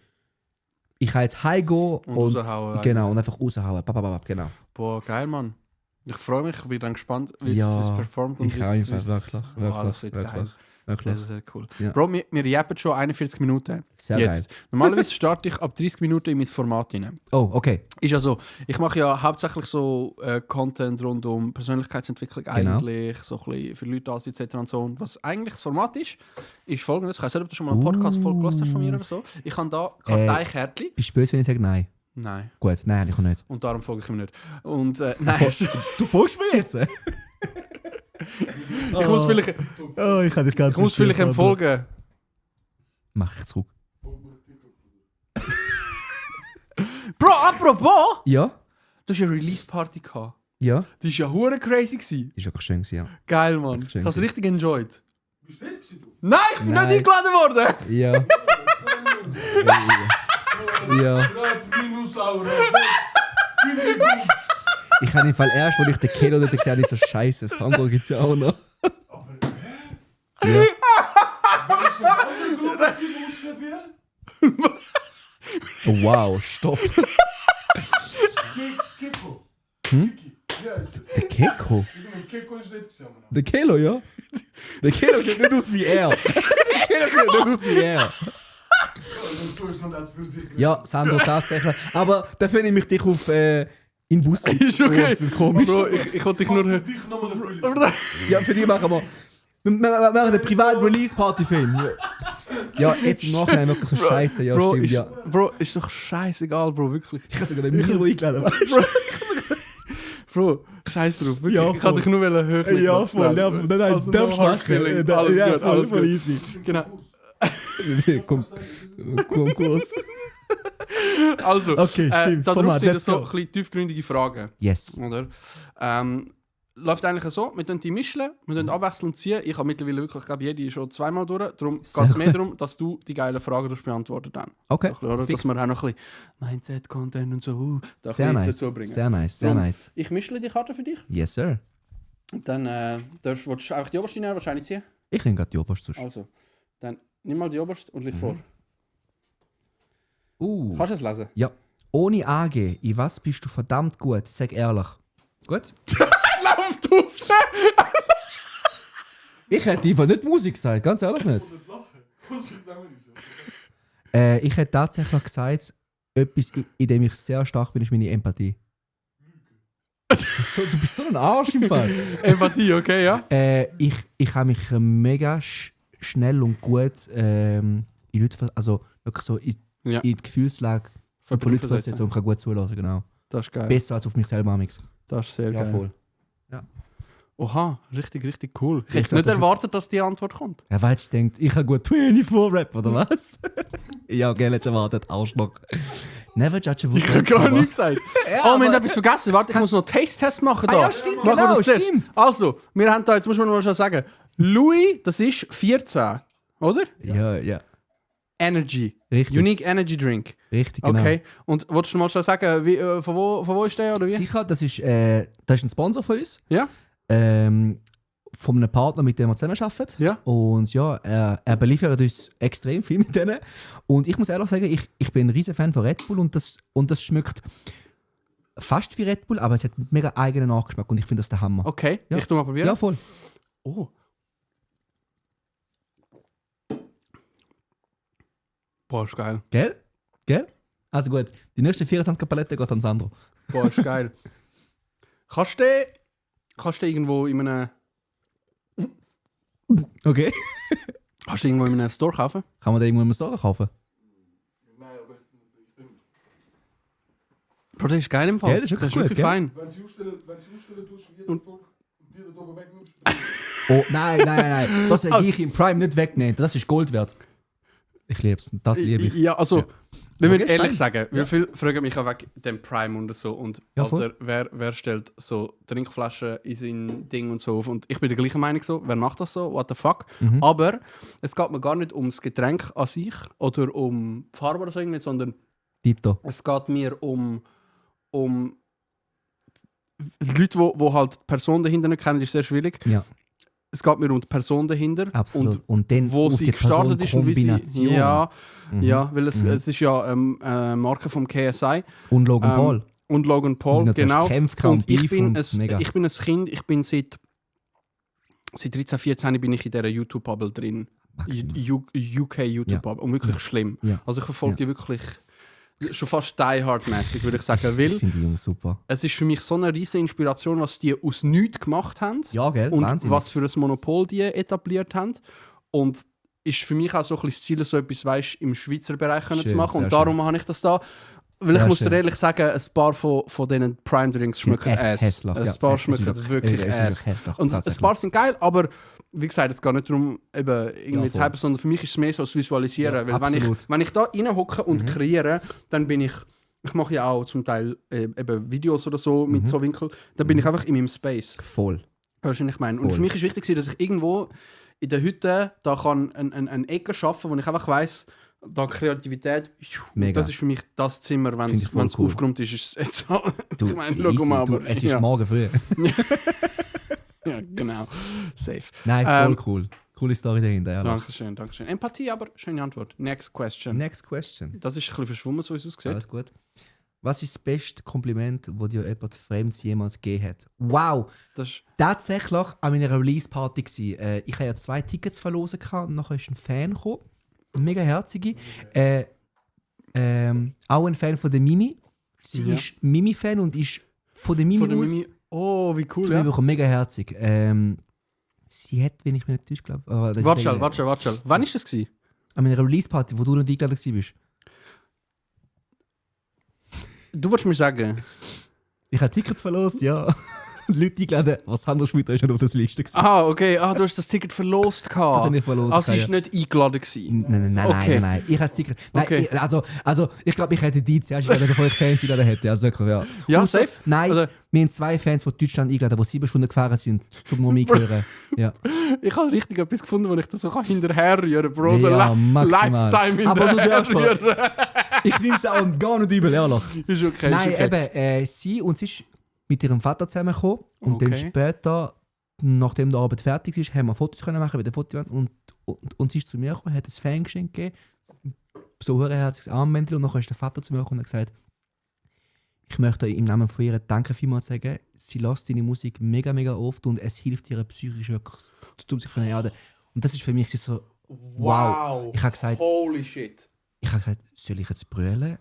ich kann jetzt heimgehen und raushauen. genau, und einfach raushauen. Genau. Boah, geil, Mann. Ich freue mich, bin dann gespannt, wie Ja, es performt. Und ich wie auch es- einfach, wie es- wirklich, Boah, das wird wirklich, geil. wirklich. Sehr, sehr cool. Ja. Bro, wir jappen schon 41 Minuten. Sehr Jetzt. geil. Normalerweise starte ich ab 30 Minuten in mein Format rein. Oh, okay. Ist ja so, ich mache ja hauptsächlich so Content rund um Persönlichkeitsentwicklung Genau. eigentlich, so ein bisschen für Leute aus etc. und so. Und was eigentlich das Format ist folgendes. Ich weiß nicht, ob du schon mal eine Podcast-Folge gehört hast von mir oder so. Ich habe da Karteikärtchen. Bist du böse, wenn ich sage nein? Nein. Gut, nein, ich auch nicht. Und darum folge ich ihm nicht. Und nein. Du folgst mir jetzt? Ich muss vielleicht, Oh, ich kann dich ganz ich muss vielleicht ihm folgen. Mach ich zurück. Bro, apropos! Ja? Du hast eine Release-Party gehabt. Ja? Die war ja hure crazy gewesen. Das war wirklich schön, ja. Geil, Mann. Schön Ich habe es gewesen. richtig enjoyed. Bist du nicht gewesen, du? Nein, ich bin Nein. nicht eingeladen worden! Ja. Ja. Gerade minus Aura. Ich habe im Fall erst, als ich den Kelo dort gesehen habe, so scheiße, Sandro gibt es ja auch noch. Ja. Wenn ich so einen Club passiert, wo ausgesehen wird? Oh, wow, stopp. Keko. Hm? Kiki. Ja, ist Der Keko? Keko ist nicht gesehen, Mann. Der Kelo, ja? Der Kelo sieht nicht aus wie er. Der Kelo sieht nicht aus wie er. So ist man das für sich. Ja, Sandro, tatsächlich. Aber dafür nehme ich dich auf in den Bus mit. Ist okay. Das ist komisch. Bro, ich wollte dich nur... Dich nochmal eine Release. Ja, für die machen wir. Wir machen eine Privat-Release-Party für ihn. Ja, jetzt im Nachhinein wirklich so scheiße. Ja, Bro, stimmt, ist, ja. Bro, ist doch scheißegal, Bro, wirklich. Ich habe sogar den Miro eingeladen, weißt du? Bro, scheiß drauf, wirklich. Ja, ich kann dich nur hören. Ja, voll. Ja, nein, Also, darfst no du hard feelings. machen. Alles Ja, gut, voll, alles voll gut. easy. Genau. Komm, Kurs. Also, Okay, stimmt. da drauf Format, sind let's so go. ein bisschen tiefgründige Fragen. Yes. Oder? Läuft eigentlich so, wir die mischen, wir abwechselnd ziehen. Ich habe mittlerweile wirklich, ich glaube, jede schon zweimal durch. Darum geht Sehr es mehr gut. darum, dass du die geilen Fragen beantworten dann. Okay, So ein bisschen, oder? fix. Dass wir auch noch ein bisschen Mindset-Content und so da Sehr ein bisschen nice. dazu bringen. Sehr nice, sehr Darum, nice. Ich mische die Karte für dich. Yes, sir. Und dann willst du einfach die oberste nehmen, wahrscheinlich ziehen. Ich nehme gerade die Oberst sonst. Also, dann nimm mal die oberste und lies vor. Kannst du es lesen? Ja. Ohne AG, in was bist du verdammt gut? Sag ehrlich. Gut? Lauft raus! Ich hätte einfach nicht Musik gesagt, ganz ehrlich nicht. Ich hätte tatsächlich gesagt, etwas, in dem ich sehr stark bin, ist meine Empathie. Du bist so ein Arsch im Fall. Empathie, okay, ja? Ich kann mich mega schnell und gut in Leute, also wirklich so in die Gefühlslage von Leuten versetzen und kann gut zulassen, genau. Das ist geil. Besser als auf mich selber amix. Das ist sehr Ja, geil. voll. Ja. Oha, richtig, richtig cool. Ich Ich hätte glaub, nicht das- erwartet, dass die Antwort kommt. Ja, weißt du, denkt, ich kann gut 24 Rap, oder was? Ja, okay, letztes erwartet, Arschloch. Never judge a book. Ich habe gar nichts gesagt. Ja, Oh, wir haben aber- etwas vergessen. Warte, ich muss noch einen Taste-Test machen. Da. ja, stimmt, Machen wir genau, das zuerst. stimmt. Also, wir haben da, jetzt muss man mal schon sagen, Louis, das ist 14, oder? Ja, ja. Energy. Richtig. Unique Energy Drink. Richtig, genau. Okay. Und wolltest du mal schon sagen, wie, von wo ist der oder wie? Sicher, das ist ein Sponsor von uns. Ja. Von einem Partner, mit dem wir zusammenarbeiten. Ja. Und ja, er beliefert uns extrem viel mit denen. Und ich muss ehrlich sagen, ich bin ein riesen Fan von Red Bull und das schmeckt fast wie Red Bull, aber es hat einen mega eigenen Nachgeschmack und ich finde das der Hammer. Okay, Ja. ich tu mal probieren. Ja, voll. Oh. Boah, ist geil. Gell? Gell? Also gut, die nächsten 24 Paletten geht an Sandro. Boah, ist geil. Kannst du irgendwo in einem... Okay. Kannst du irgendwo in einem Store kaufen? Kann man den irgendwo im Store kaufen? Bro, der ist geil im Fall. Gell, das ist wirklich gut, gell? fein. Wenn sie ausstellen tust, jeder Volk und dir da oben wegnimmst. Oh, nein. Das hätte ich im Prime nicht wegnehmen. Das ist Gold wert. Ich liebe es. Das liebe ich. Ja, also, Ja. wenn wir Okay, ehrlich fein. sagen, wie viele fragen mich auch wegen dem Prime und so. Und Ja, Alter, wer stellt so Trinkflaschen in sein Ding und so auf? Und ich bin der gleichen Meinung so, wer macht das so? What the fuck? Mhm. Aber es geht mir gar nicht ums Getränk an sich oder um die Farbe oder so irgendwie, sondern Tito. es geht mir um die Leute, die halt die Person dahinter nicht kennen, ist sehr schwierig. Ja. es geht mir um die Person dahinter. Absolut. Und dann wo auf sie die gestartet ist und wie sie... Kombination. Ja, weil es ist ja eine Marke vom KSI. Und Logan Paul. Und Logan Paul, und genau. Und ich bin ein Kind, ich bin seit 13, 14 bin ich in dieser YouTube-Bubble drin. UK YouTube-Bubble. Und wirklich schlimm. Ja. Also ich verfolge die wirklich schon fast die-hard-mäßig, würde ich sagen. Weil ich finde die Jungs super. es ist für mich so eine riesige Inspiration, was die aus nichts gemacht haben. Ja, gell? Und Wahnsinn. was für ein Monopol die etabliert haben. Und ist für mich auch so ein bisschen das Ziel, so etwas, weißt, im Schweizer Bereich zu machen. Und darum habe ich das da. Weil ich muss dir ehrlich sagen, ein paar von diesen Prime Drinks schmecken Ass. Ein paar schmecken wirklich Ass. Und ein paar sind geil, aber wie gesagt, es geht nicht darum, eben irgendwie zu haben, sondern für mich ist es mehr so das Visualisieren. Ja, weil wenn ich da reinhocke und kreiere, dann bin ich mache ja auch zum Teil eben Videos oder so mit so Winkel, dann bin ich einfach in meinem Space. Voll. Wahrscheinlich meine. Und für mich ist wichtig, dass ich irgendwo in der Hütte da kann eine Ecke schaffen, wo ich einfach weiss, da Kreativität, das ist für mich das Zimmer, wenn es aufgeräumt ist, ist es jetzt ich meine, schau mal, aber es ist morgen früh. Ja, genau. Safe. Nein, voll cool. Coole Story dahinter, ja. Dankeschön. Empathie, aber schöne Antwort. Next question. Das ist ein bisschen verschwommen, so wie es aussieht. Alles gut. Was ist das beste Kompliment, das dir jemand Fremdes jemals gegeben hat? Wow! Das ist tatsächlich an meiner Release-Party. Ich hatte ja 2 Tickets verlosen und nachher ist ein Fan gekommen. Mega herzige. Auch ein Fan von der Mimi. Sie ist Mimi-Fan und ist von der Mimi aus. Oh, wie cool, ja. Mega herzig. Sie hat, wenn ich mich nicht täusche, glaube ich. Warte schon. Wann war das? An meiner Release-Party, wo du noch eingeladen warst. Du wolltest mir sagen? Ich habe Tickets verlost, ja. Leute eingeladen, was Handel Schmitter ist nicht auf der Liste gewesen. Ah, okay. Du hast das Ticket verlost gehabt. Das habe ich verlost. Also sie war nicht eingeladen gewesen. Nein. Ich habe das Ticket. Nein, okay. Ich glaube, ich hätte die zuerst eingeladen, bevor ich Fans eingeladen hätte. Also wirklich, ja. Ja, safe? Nein, oder? Wir haben 2 Fans von Deutschland eingeladen, die 7 Stunden gefahren sind, zum Musik hören. Ja. Ich habe richtig etwas gefunden, wo ich das so hinterherrühren kann, Bro. Ja, maximal. Lifetime aber du darfst ich nehme es auch gar nicht übel, ehrlich. Ist okay. Nein, ist okay. Eben, sie ist mit ihrem Vater zusammengekommen und dann später, nachdem die Arbeit fertig ist, haben wir Fotos machen bei der Fotowand und sie ist zu mir gekommen, hat ein Fangeschenk gegeben, so ein herziges Armbändchen und dann ist der Vater zu mir gekommen und hat gesagt, ich möchte im Namen von ihr Danke vielmals sagen, sie lässt seine Musik mega, mega oft und es hilft ihr psychisch wirklich, sich von der Erde. Und das ist für mich so, wow. Ich habe gesagt, holy shit. Ich habe gesagt, soll ich jetzt brüllen?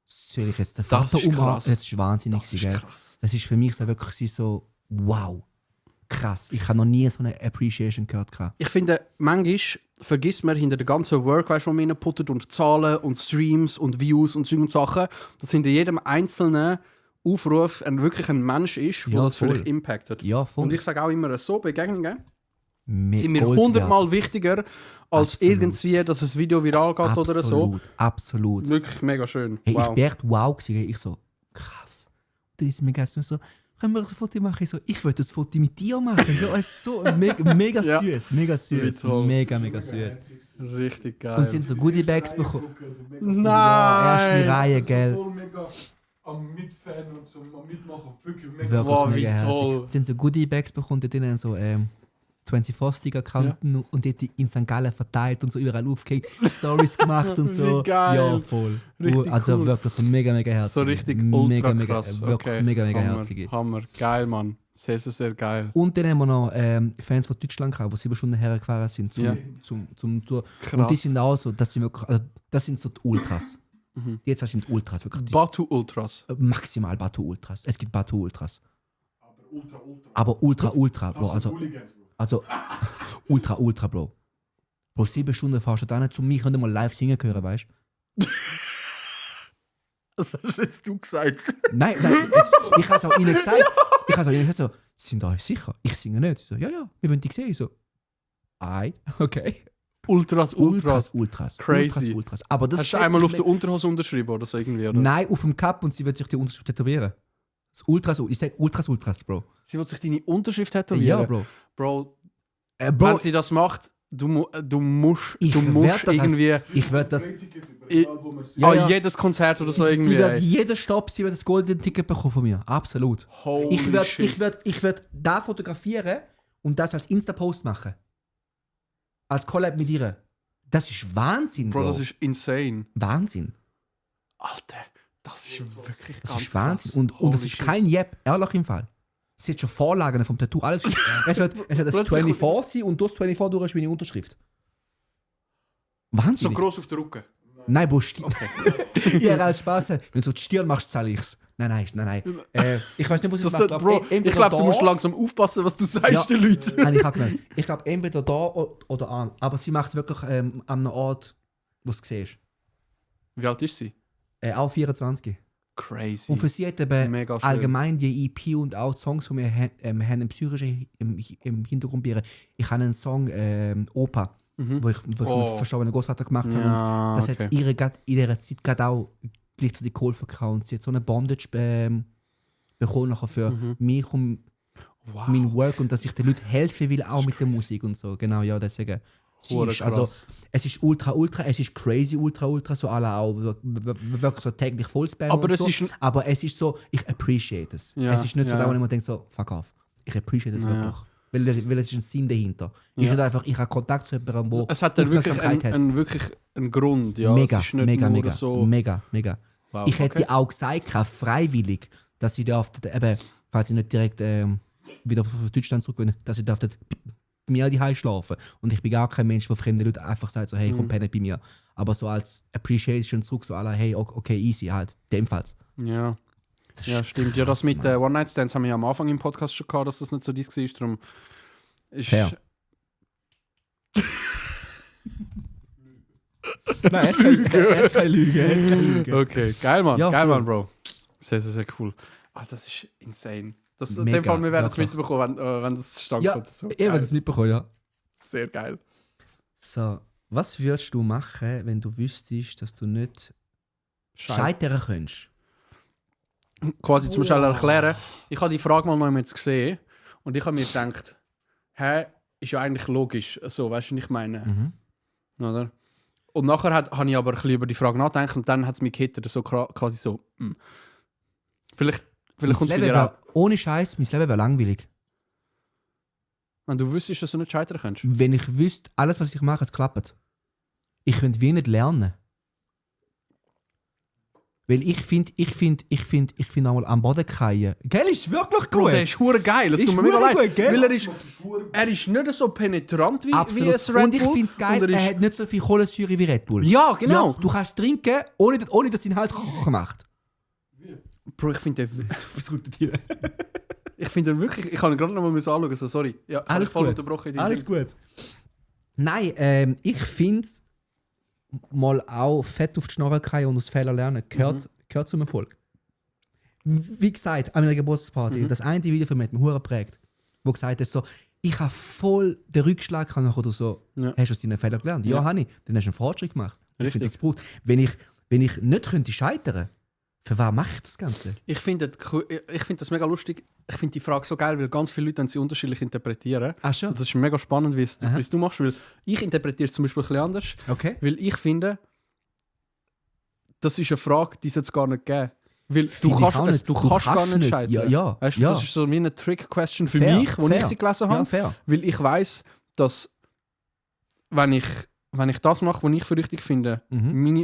Soll ich jetzt den Vater umarmen? Das war wahnsinnig. Das ist für mich so wirklich so, wow, krass. Ich habe noch nie so eine Appreciation gehört. Ich finde, manchmal vergisst man hinter der ganzen Work, weißt du, wo man reinputtet und Zahlen und Streams und Views und Zeug und Sachen, dass hinter jedem einzelnen Aufruf wirklich ein Mensch ist, der das vielleicht impactet. Ja, voll. Und ich sage auch immer so, Begegnungen sind mir 100-mal wichtiger, als irgendwie, dass ein Video viral geht oder so. Absolut. Wirklich mega schön. Hey, wow. Ich bin echt wow gewesen. Ich so, krass. Dann ist mir gestern so, können wir ein Foto machen? Ich so, ich will das Foto mit dir machen. Ja, es ist so mega süß. Mega süß. Mega süß. Richtig geil. Und sind so Goodie-Bags bekommen. Nein! Ja, erste Reihe, gell. Am Mitfan und so, am Mitmachen, wirklich mega herzig. Sind so Goodie-Bags bekommen, die dann so 24-Sticker-Kanten und dort in St. Gallen verteilt und so überall aufgehängt, Stories gemacht und so. Geil. Ja, voll. Also cool. Wirklich mega herzig. So richtig ultra krass. Wirklich mega herzig. Hammer. Geil, Mann. Sehr geil. Und dann haben wir noch Fans von Deutschland gehabt, die 7 Stunden hergefahren sind zum Tour. Krass. Und die sind auch so, das sind so die Ultras. Die jetzt sind Ultras. Wirklich. Batu Ultras. Maximal Batu Ultras. Es gibt Batu Ultras. Aber Ultra, Bro. Also Ultra, Bro. Bro, 7 Stunden fahrst du da nicht zu mir und mal live singen hören, weißt du? Das hast jetzt du gesagt. Nein, ich habe es auch ihnen gesagt. Ich habe es auch ihnen gesagt, so, sind euch sicher? Ich singe nicht. So, ja, wir wollen dich sehen. So, okay. Ultras. Crazy. Ultras. Aber das hast du einmal auf der Unterhose unterschrieben oder so irgendwie? Oder? Nein, auf dem Cup und sie wird sich die Unterschrift tätowieren. Das Ultras, ich sage Ultras, Bro. Sie will sich deine Unterschrift tätowieren? Ja, Bro. Bro, wenn sie das macht, du musst irgendwie... Ich werde das... jedes Konzert oder so irgendwie. Die wird jeder Stopp, sie wird das Golden Ticket bekommen von mir. Absolut. Ich werde da fotografieren und das als Insta-Post machen. Als Collab mit ihr. Das ist Wahnsinn, Bro. Bro, das ist insane. Wahnsinn. Alter, das ist wirklich Das ganz ist Wahnsinn. krass. Und das Holy ist shit. kein Jeb, ehrlich im Fall. Es sind schon Vorlagen vom Tattoo. Alles ist, es wird das Plötzlich 24 sein und das 24 durch ist meine Unterschrift. Wahnsinn. So gross auf der Rücken. Nein, Bro, ihr als Spaß. Wenn du so die Stirn machst, zahle ich's. Nein. Ich weiß nicht, was ich Das, mache. Bro, ich glaube, du musst langsam aufpassen, was du sagst den Leuten. Nein, ich habe gemerkt. Ich glaube, entweder da oder an. Aber sie macht es wirklich an einem Ort, wo du es siehst. Wie alt ist sie? Auch 24. Crazy. Und für sie hat eben Mega schön. allgemein die EP und auch die Songs von mir haben einen psychischen im Hintergrund. Ich habe einen Song, Opa, wo ich mit verstorbenen Großvater gemacht habe. Ja, Und das okay. hat ihre in dieser Zeit gerade auch gleichzeitig geholfen. Und sie hat so eine Bondage bekommen nachher für mich und mein Work und dass ich den Leuten helfen will, auch mit der Musik und so. Genau, ja, deswegen. Also, es ist ultra, es ist crazy, ultra, so alle auch wirklich so täglich voll spammen Aber und es so. ist Aber es ist so, ich appreciate es. Ja, es ist nicht so, ja. da wo ich immer denke so, fuck off. Ich appreciate es Ja. wirklich. Weil es ist ein Sinn dahinter. Es ist nicht einfach, ich habe Kontakt zu jemandem, wo Es hat dann wirklich Aufmerksamkeit hat. wirklich einen Grund, ja. Mega, es ist nicht mega, nur mega, so. mega. Wow, Ich hätte auch gesagt, freiwillig, dass sie da eben, falls ich nicht direkt wieder auf Deutschland zurück, dass sie da bei mir die Hause schlafen. Und ich bin gar kein Mensch, der fremde Leute einfach sagt, so, hey, komm, penne bei mir. Aber so als Appreciation zurück, so alle, hey, okay, easy, halt, demfalls. Ja. Das Ja, ist stimmt. Ja, das krass, mit Mann. One-Night-Stands haben wir ja am Anfang im Podcast schon gehabt, dass das nicht so dies war. Darum ist. Fair. Nein, er kann lügen. Okay, geil, Mann. Ja, geil, voll. Mann, Bro. Sehr, sehr, sehr cool. Ah, das ist insane. In Mega, dem Fall, wir werden es wirklich. mitbekommen, wenn das stand Ja, kommt. So. ihr Geil. werdet es mitbekommen, ja. Sehr geil. So, was würdest du machen, wenn du wüsstest, dass du nicht scheitern könntest? Quasi zum schnell erklären. Ich habe die Frage mal noch jetzt gesehen und ich habe mir gedacht, hä, ist ja eigentlich logisch. So, weißt du, was ich meine? Oder? Und nachher habe ich aber ein bisschen über die Frage nachgedacht und dann hat es mich gehittet, so quasi so. Vielleicht kommt es bei dir auch. Ohne Scheiß, mein Leben wäre langweilig. Wenn du wüsstest, dass du nicht scheitern kannst. Wenn ich wüsste, alles, was ich mache, es klappt. Ich könnte wie nicht lernen. Weil ich finde einmal am Boden fallen. Gell, ist wirklich Bro, gut. der ist hure geil. Das Ist tut mir mega hure leid. gut, gell? Weil er ist nicht so penetrant wie Absolut. ein Red Und ich Bull. finde es geil, Und er hat nicht so viel Kohlensäure wie Red Bull. Ja, genau. Ja, du kannst trinken, ohne dass dein Hals macht. Bro, ich finde den... Was rührt dir? Ich finde den wirklich... Ich kann ihn gerade noch mal anschauen, so sorry. Ja, ich habe Alles dich voll gut. unterbrochen. in deinem Alles Ding. gut. Nein, ich finde mal auch fett auf die Schnorre fallen und aus Fehlern lernen gehört zum Erfolg. Wie gesagt, an meiner Geburtstagsparty, das eine Video von mir hat mich hure geprägt, wo gesagt hat, so, ich habe voll den Rückschlag gehabt oder so. Ja. Hast du aus deinen Fehlern gelernt? Ja, habe ich. Dann hast du einen Fortschritt gemacht. Ich Richtig. finde, das braucht. Wenn ich nicht könnte scheitern, für was mache ich das Ganze? Ich finde das mega lustig. Ich finde die Frage so geil, weil ganz viele Leute sie unterschiedlich interpretieren. Ach schon? Und das ist mega spannend, wie es du machst. Weil ich interpretiere es zum Beispiel ein bisschen anders. Okay. Weil ich finde, das ist eine Frage, die sollte es gar nicht geben. Weil Finde ich auch du nicht. kannst gar nicht scheitern. Ja. Weißt du, Ja. das ist so wie eine Trick-Question für Fair, mich, wo fair. ich sie gelesen habe. Ja, fair. Weil ich weiss, dass wenn ich das mache, was ich für richtig finde,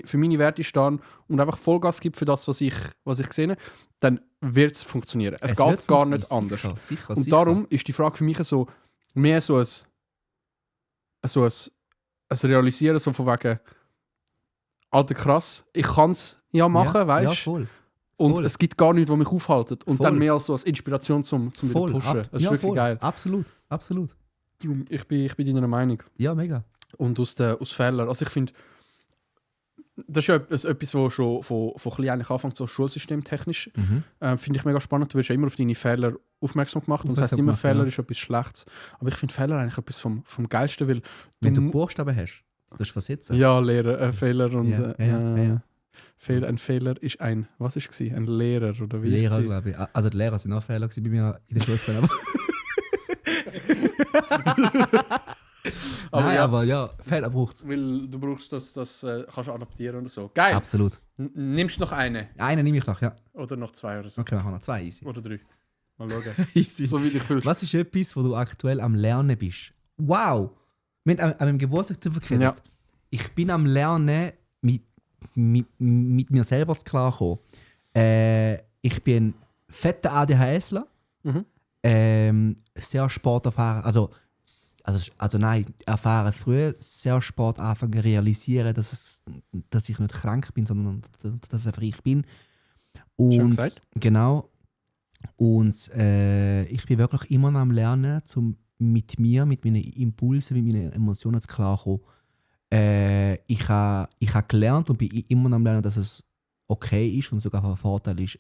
für meine Werte stehen und einfach Vollgas gibt für das, was ich sehe, dann wird es funktionieren. Es geht wird gar funktionieren. nicht anders. Sicher, Und darum ist die Frage für mich so mehr so ein Realisieren, so von wegen, Alter, krass, ich kann es ja machen, weißt du? Ja, voll. Und Voll. es gibt gar nichts, was mich aufhaltet. Und Voll. dann mehr als so als Inspiration zum wieder Voll. pushen. Das ist Ja, wirklich voll. geil. Absolut. Darum, ich bin deiner Meinung. Ja, mega. Und aus Fehlern. Also ich finde, das ist ja etwas, was schon von klein eigentlich anfängt, so schulsystemtechnisch. Finde ich mega spannend. Du wirst ja immer auf deine Fehler aufmerksam gemacht. Und das heisst immer, Fehler ist etwas Schlechtes. Aber ich finde Fehler eigentlich etwas vom Geilsten, weil... Wenn du Buchstaben hast, das versetzen. Ja, Lehrer, Fehler und... Ja. Ein Fehler ist ein... Was war es? Ein Lehrer, oder wie Lehrer, ist es? glaube ich. Also die Lehrer sind auch Fehler gewesen bei mir in der Schule. Aber Nein, ja. aber ja, Fehler braucht es. Weil du brauchst das kannst du adaptieren oder so. Geil. Absolut. Nimmst du noch eine? Einen nehme ich noch, ja. Oder noch zwei oder so? Okay, wir haben noch zwei easy. Oder drei. Mal schauen. Easy. So wie dich fühlst. Was ist etwas, wo du aktuell am Lernen bist? Wow! Wir haben an meinem Geburtstag darüber geredet. Ja. Ich bin am Lernen, mit mir selber zu klarkommen. Ich bin ein fetter ADHSler. Sehr sporterfahren. Also nein, erfahren früh, sehr Sport anfangen realisieren, dass ich nicht krank bin, sondern dass einfach ich bin. Schön Und gesagt. genau. Und ich bin wirklich immer noch am Lernen, mit mir, mit meinen Impulsen, mit meinen Emotionen zu klarkommen. Ich habe gelernt und bin immer noch am Lernen, dass es okay ist und sogar ein Vorteil ist,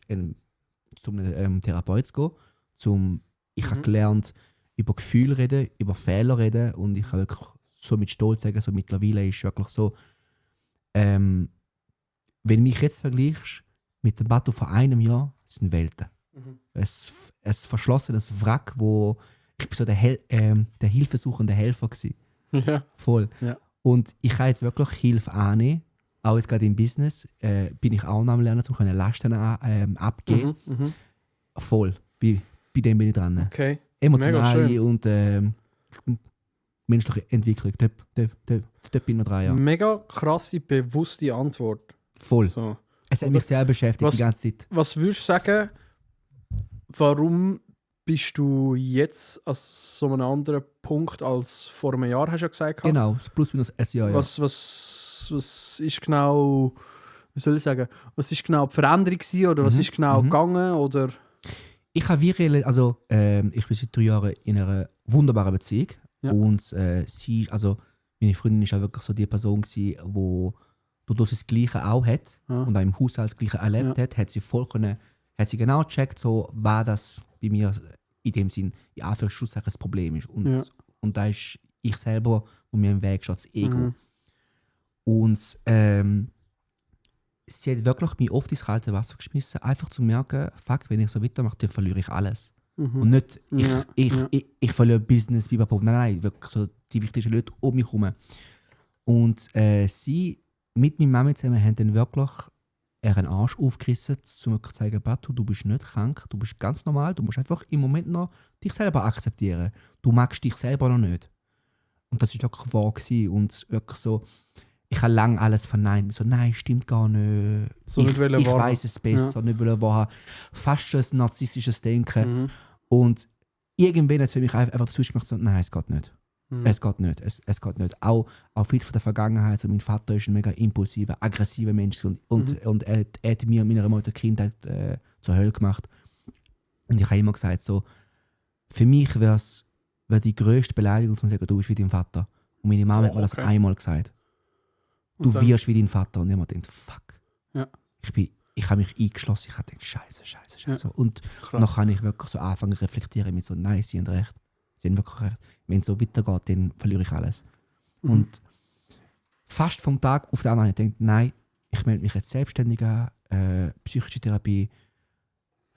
zu einem Therapeut zu gehen. Ich habe gelernt, über Gefühle reden, über Fehler reden und ich kann wirklich so mit Stolz sagen, so mittlerweile ist wirklich so, wenn du mich jetzt vergleichst mit dem Batu vor einem Jahr, das sind Welten. Ein verschlossenes Wrack, wo ich bin so der hilfesuchende Helfer gsi. Ja. Voll. Ja. Und ich kann jetzt wirklich Hilfe annehmen. Auch jetzt gerade im Business bin ich auch noch am Lernen, um Lasten abgeben. Voll. Bei dem bin ich dran. Okay. Emotionale und menschliche Entwicklung. Dort bin ich noch 3 Jahre. Mega krasse, bewusste Antwort. Voll. So. Es hat mich sehr beschäftigt die ganze Zeit. Was würdest du sagen, warum bist du jetzt an so einem anderen Punkt als vor einem Jahr, hast du ja gesagt? Genau, plus minus ein Jahr. Ja. Was ist genau, wie soll ich sagen, was ist genau die Veränderung gewesen, oder was ist genau gegangen? Oder? Ich habe ich bin seit 3 Jahren in einer wunderbaren Beziehung. Ja. Und meine Freundin war auch wirklich so die Person, die dadurch das Gleiche auch hat und auch im Haushalt das Gleiche erlebt hat sie hat sie genau gecheckt, so, was das bei mir in dem Sinn, in Anführungszeichen, das Problem ist. Und da ist ich selber, wo mir im Weg steht, das Ego. Und sie hat wirklich mich oft ins kalte Wasser geschmissen, einfach zu merken, fuck, wenn ich so weitermache, dann verliere ich alles. Und nicht, ich verliere Business, nein, wirklich so die wichtigsten Leute um mich herum. Und sie mit meiner Mama zusammen haben dann wirklich einen Arsch aufgerissen, um zu zeigen, Batu, du bist nicht krank, du bist ganz normal, du musst einfach im Moment noch dich selber akzeptieren. Du magst dich selber noch nicht. Und das war wirklich wahr gewesen. Und wirklich so, ich habe lange alles verneint. So, nein, stimmt gar nicht. So ich weiß es besser, nicht wahrhaben. Fast schon ein narzisstisches Denken. Und irgendwann hat es für mich einfach dazu gemacht, so, nein, es geht nicht. Es geht nicht. Es geht nicht. Auch viel von der Vergangenheit. Also mein Vater ist ein mega impulsiver, aggressiver Mensch und er hat mir in meiner Mutter Kindheit zur Hölle gemacht. Und ich habe immer gesagt, so, für mich wäre die grösste Beleidigung, zu sagen, du bist wie dein Vater. Und meine Mama hat mir das einmal gesagt. Du wirst wie dein Vater. Und ich habe mir gedacht, fuck. Ja. Ich habe mich eingeschlossen. Ich habe gedacht, Scheiße. Ja. Und dann kann ich wirklich so anfangen zu reflektieren mit so, nein, sie haben recht. Sie haben wirklich recht. Wenn es so weitergeht, dann verliere ich alles. Und fast vom Tag auf den anderen habe ich gedacht, nein, ich melde mich jetzt selbstständig an, psychische Therapie,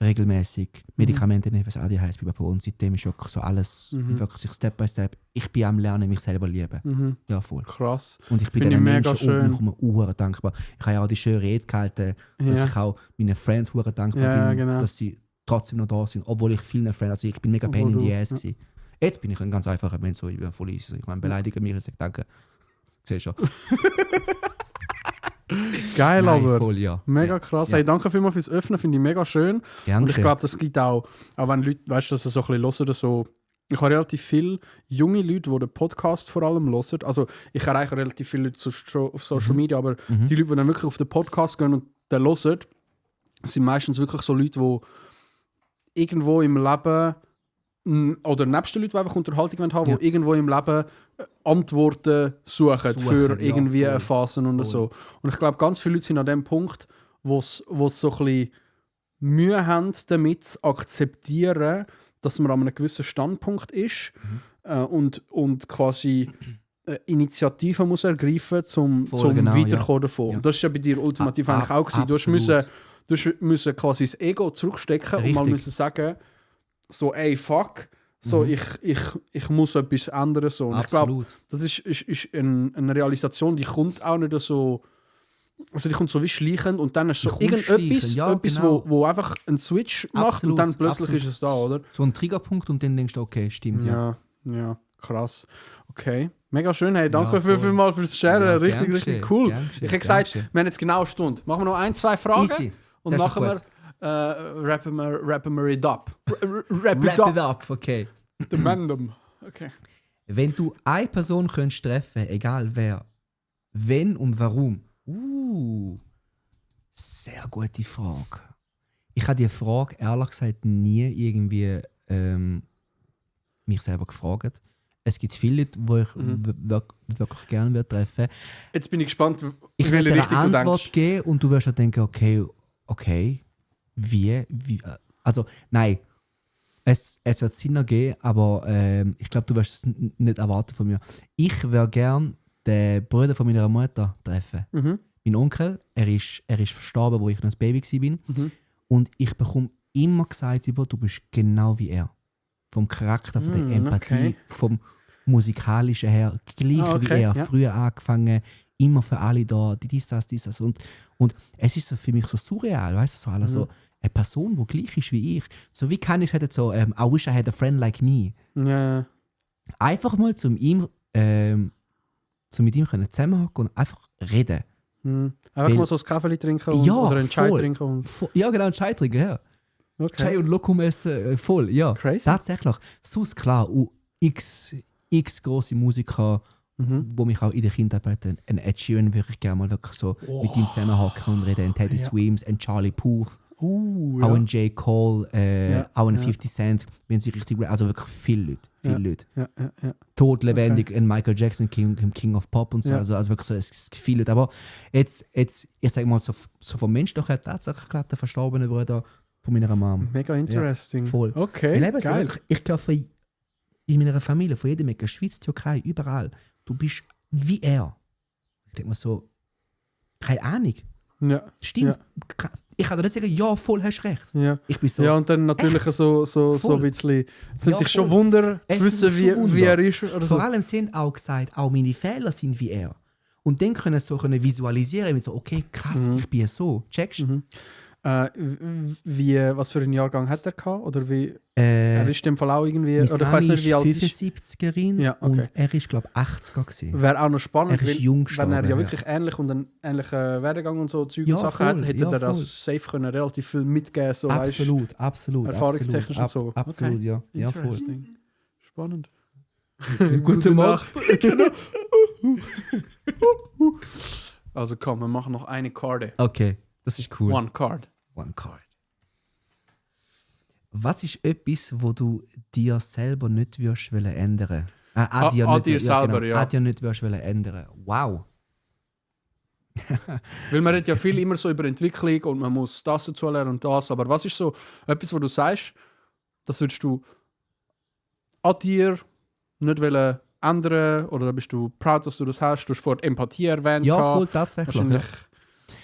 regelmäßig, Medikamente nehmen, was ADHS, und seitdem ist wirklich so alles, wirklich sich Step by Step. Ich bin am Lernen, mich selber lieben. Ja, voll. Krass. Und ich bin den Menschen um mich herum dankbar. Ich habe ja auch die schöne Rede gehalten, dass ich auch meinen Friends dankbar bin, genau. dass sie trotzdem noch da sind, obwohl ich vielen Friends, also ich bin mega pain in the ass gewesen. Jetzt bin ich ein ganz einfacher Mensch, so, ich bin voll easy. Ich meine, beleidige mich, ich sage danke. Siehst du schon. Geil, Nein, aber voll, ja. Mega krass. Ja. Hey, danke vielmals fürs Öffnen, finde ich mega schön. Danke. Und ich glaube, das gibt auch wenn Leute, weißt du, dass sie so ein bisschen hören oder so. Ich habe relativ viele junge Leute, die den Podcast vor allem hören. Also ich erreiche relativ viele Leute auf Social Media, aber die Leute, die dann wirklich auf den Podcast gehen und den hören, sind meistens wirklich so Leute, die irgendwo im Leben oder nebst den Leuten, die einfach Unterhaltung haben, die irgendwo im Leben Antworten suchen für irgendwie eine Phase und so. Und ich glaube, ganz viele Leute sind an dem Punkt, wo sie so ein bisschen Mühe haben, damit zu akzeptieren, dass man an einem gewissen Standpunkt ist und quasi Initiativen muss ergreifen zum genau, Weiterkommen davon. Ja. Das ist ja bei dir ultimativ eigentlich auch gewesen. Du musst quasi das Ego zurückstecken und mal müssen sagen, so, ey, fuck, so, ich muss etwas ändern. So. Und ich glaube, das ist eine Realisation, die kommt auch nicht so Also die kommt so wie schleichend und dann ist so Die kommt irgendetwas, schleichend, ja, etwas, genau. wo einfach einen Switch macht Absolut, und dann plötzlich absolut. ist es da, oder? So ein Triggerpunkt und dann denkst du, okay, stimmt, ja. Ja, krass. Okay, mega schön. Hey, danke Ja, voll. vielmals fürs Sharen. Ja, richtig, gern richtig geschehen, cool. gern Ich geschehen, habe gesagt, gern geschehen. wir haben jetzt genau eine Stunde. Machen wir noch 1, 2 Fragen Easy. und Das ist nachher gut. rappen wir it up. Wrap it up, okay. The Random. Okay. Wenn du eine Person könntest treffen, egal wer, wenn und warum? Sehr gute Frage. Ich habe die Frage ehrlich gesagt nie irgendwie mich selber gefragt. Es gibt viele Leute, die ich wirklich gerne treffen würde. Jetzt bin ich gespannt, Ich in werde welche dir Richtung eine du Antwort denkst. geben und du wirst dann denken, okay, wie, also nein, es wird Sinn ergeben, aber ich glaube, du wirst es nicht erwarten von mir. Ich würde gerne den Bruder von meiner Mutter treffen. Mein Onkel, er ist verstorben, wo ich noch ein Baby war. Und ich bekomme immer gesagt, du bist genau wie er. Vom Charakter, von der Empathie, okay. vom Musikalischen her, gleich wie er. ja. Früher angefangen, immer für alle da, dies, das. Und es ist so für mich so surreal, weißt du, so alles so eine Person, die gleich ist wie ich. So wie kann ich halt so, I wish I had a friend like me. Ja. Einfach mal mit ihm können zusammenhocken und einfach reden. Einfach mal so ein Kaffee trinken oder einen Chai trinken. Und Ja, genau, einen Chai trinken, ja. okay. Chai und Lokum essen, voll, ja. Crazy. Tatsächlich. Sonst klar, x grosse Musiker, wo mich auch in der Kindheit begleiten. Ein Ed Sheeran würde ich gerne mal wirklich so mit ihm zusammenhocken und reden. Ein Teddy Swims, ein Charlie Puth, auch ein J. Cole, auch ein 50 Cent, wenn sie richtig, also wirklich viele Leute. Ja. Todlebendig, ein Michael Jackson, King of Pop und so, Ja. also wirklich so, es gibt viele Leute. Aber jetzt, ich sage mal, so vom Mensch doch her tatsächlich, glaube der verstorbene Bruder von meiner Mom. Mega interesting. Ja, voll. Okay, Weil eben so geil. wirklich, ich glaube, in meiner Familie, von jedem Ecke, Schweiz, Türkei, überall, du bist wie er. Ich denke mir so, keine Ahnung. Ja. Stimmt. Ich kann dir nicht sagen, ja, voll, hast recht. Ja. Ich bin so. Ja, und dann natürlich echt? so Voll. ein bisschen. Es nimmt Ja, dich schon voll. Wunder, Es zu wissen, nimmt mich schon wie Wunder. er ist. Oder so. Vor allem sind auch gesagt, auch meine Fehler sind wie er. Und dann können sie so visualisieren, wie so, okay, krass, ich bin so. Checkst du? Was für einen Jahrgang hat er gehabt? Oder wie? Äh, Er ist in dem Fall auch irgendwie. Meine Oder ich weiß Mami nicht, wie alt ist ist. 75erin Ja, okay. und er ist, glaube ich, 80er gewesen. Wäre auch noch spannend, Er ist weil, jung wenn gestorben, er ja ja. wirklich ähnlich und einen ähnlichen Werdegang und so Zeug Ja, und Sachen voll, hat, hätte ja, er das voll. safe können relativ viel mitgeben. So, Absolut. erfahrungstechnisch und so. Absolut, Okay. ja. Ja, voll. Interesting. Spannend. Gute Nacht. Also komm, wir machen noch eine Karte. Okay, das ist cool. One card. One card. Was ist etwas, wo du dir selber nicht würdest wollen ändern? An dir selber, ja. An dir nicht würdest wollen ändern. Wow. Weil man redet ja viel immer so über Entwicklung und man muss das dazu lernen und das. Aber was ist so etwas, wo du sagst, das würdest du an dir nicht wollen ändern oder bist du proud, dass du das hast? Du hast vorhin Empathie erwähnt. Ja, voll tatsächlich. Ja.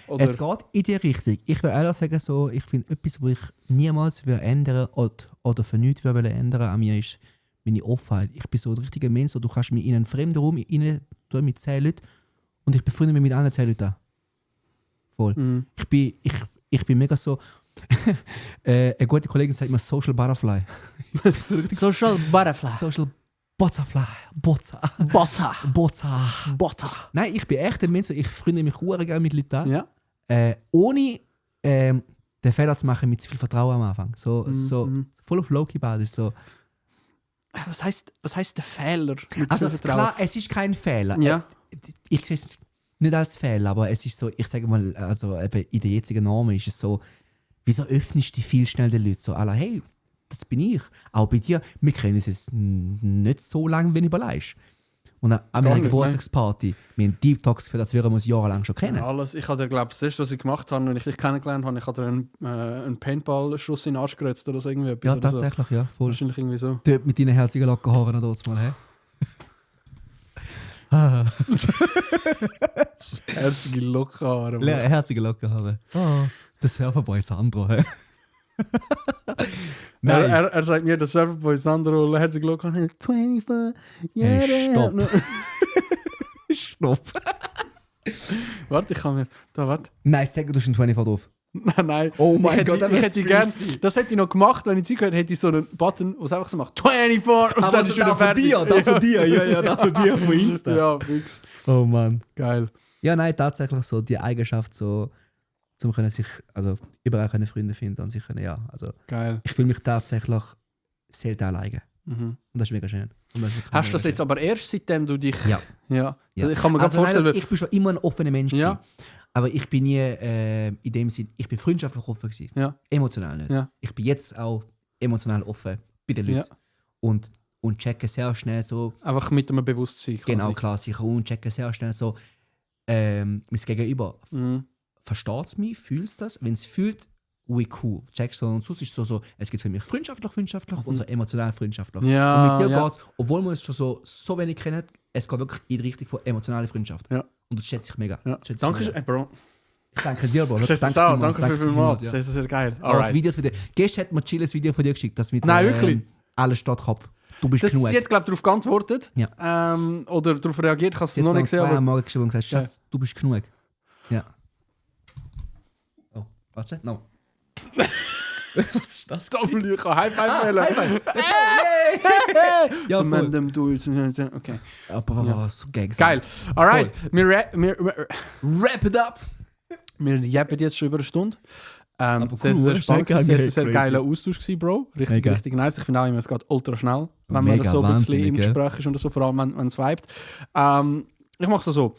Oder Es geht in die Richtung. Ich will ehrlich sagen, so, ich finde etwas, was ich niemals ändern oder für nichts ändern an mir, ist meine Offenheit. Ich bin so ein richtiger Mensch, so, du kannst mich in einen fremden Raum rein tun mit 10 Leuten und ich befreunde mich mit anderen 10 Leuten an. Voll. Mhm. Ich bin mega so. Eine gute Kollegin sagt mir Social Butterfly. So richtig Social Butterfly. Social Butterfly. Botta. Nein, ich bin echt ein Mensch, ich freunde mich sehr gerne mit Leuten an. Ja. Ohne den Fehler zu machen mit zu viel Vertrauen am Anfang. So voll auf Low-Key-Basis. So. Was heißt der Fehler? Mit Also diesem Vertrauen? klar, es ist kein Fehler. Ja. Ich sehe es nicht als Fehler, aber es ist so, ich sage mal, also eben in der jetzigen Norm ist es so, wieso öffnest du viel schnell den Leuten so, alle, hey, das bin ich. Auch bei dir, wir kennen uns jetzt nicht so lange, wenn du überlegst. Und an meiner Geburtstagsparty, wir haben Deep Talks für das wir uns jahrelang schon kennen. Ja, alles. Ich habe, glaube das erste, was ich gemacht habe, wenn ich dich kennengelernt habe, ich habe einen Paintball-Schuss in den Arsch geritzt oder so irgendwie. Ja, oder tatsächlich, so. ja, voll. Wahrscheinlich irgendwie so. Dort mit deinen herzigen Lockenhaaren dort mal, hä? Herzige Lockenhaare. Herzige Lockenhaare. Oh, der Surferboy Sandro, hä? Nein. Er sagt mir, der Surferboy Sandro, herzige Lockenhaare. 24, Hey, stopp. No. Stopp. Warte, ich kann mir... Warte. Nein, sag du hast einen 24 drauf. Nein. Oh mein Gott, ich hätte gern, das hätte ich noch gemacht, wenn ich Zeit hätte, hätte ich so einen Button, wo es einfach so macht, 24 und dann ist wieder fertig. Da von dir, von Insta. Ja, fix. Oh Mann. Geil. Ja, nein, tatsächlich so die Eigenschaft so, zum können sich, also überall können Freunde finden und sich können, ja, also. Geil. Ich fühle mich tatsächlich selten alleine. Mhm. Und das ist mega schön. Hast du das jetzt aber erst, seitdem du dich... Ja. Also ich kann mir gerade vorstellen... Nein, ich bin schon immer ein offener Mensch Ja. gewesen. Aber ich bin nie in dem Sinn, ich bin freundschaftlich offen gewesen. Ja. Emotional nicht. Ja. Ich bin jetzt auch emotional offen bei den Leuten. Und checke sehr schnell so... Einfach mit einem Bewusstsein. Quasi. Genau, klar, sicher. Und checke sehr schnell so mein Gegenüber. Versteht es mich? Fühlt es das? Wenn es fühlt, cool. Checkst du, und sonst ist es so, es geht für mich freundschaftlich und so emotional freundschaftlich. Ja, und mit dir ja. geht es, obwohl wir uns schon so wenig kennen, es geht wirklich in die Richtung von emotionaler Freundschaft. Ja. Und das schätze ich mega. Ja. Schätze ich Danke, mega. Bro. Ich danke dir, Bro. Danke vielmals. Ja. Das ist sehr geil. Auch die Videos von dir. Gestern hat mir ein chilles Video von dir geschickt. Das mit Nein, wirklich? alles steht Kopf. Du bist genug. Sie hat, glaube ich, darauf geantwortet. Ja. Oder darauf reagiert. Ich habe es noch nicht gesehen. Ich habe Aber... Morgen geschrieben und gesagt, Schatz, du bist genug. Ja. Oh, warte, no. Was ist das? W, ich kann High Five wählen. High Five. Ja, voll. Okay. Aber so Gangs. Geil. Alright. Wir wrap it up. Wir jappen jetzt schon über eine Stunde. Aber sehr, cool, sehr spannend. Sehr crazy. geiler Austausch gewesen, Bro. Richtig nice. Ich finde auch immer, es geht ultra schnell, wenn Mega, man so ein bisschen im wahnsinnig, Gespräch ist und so, vor allem wenn es vibet. Ich mache es so.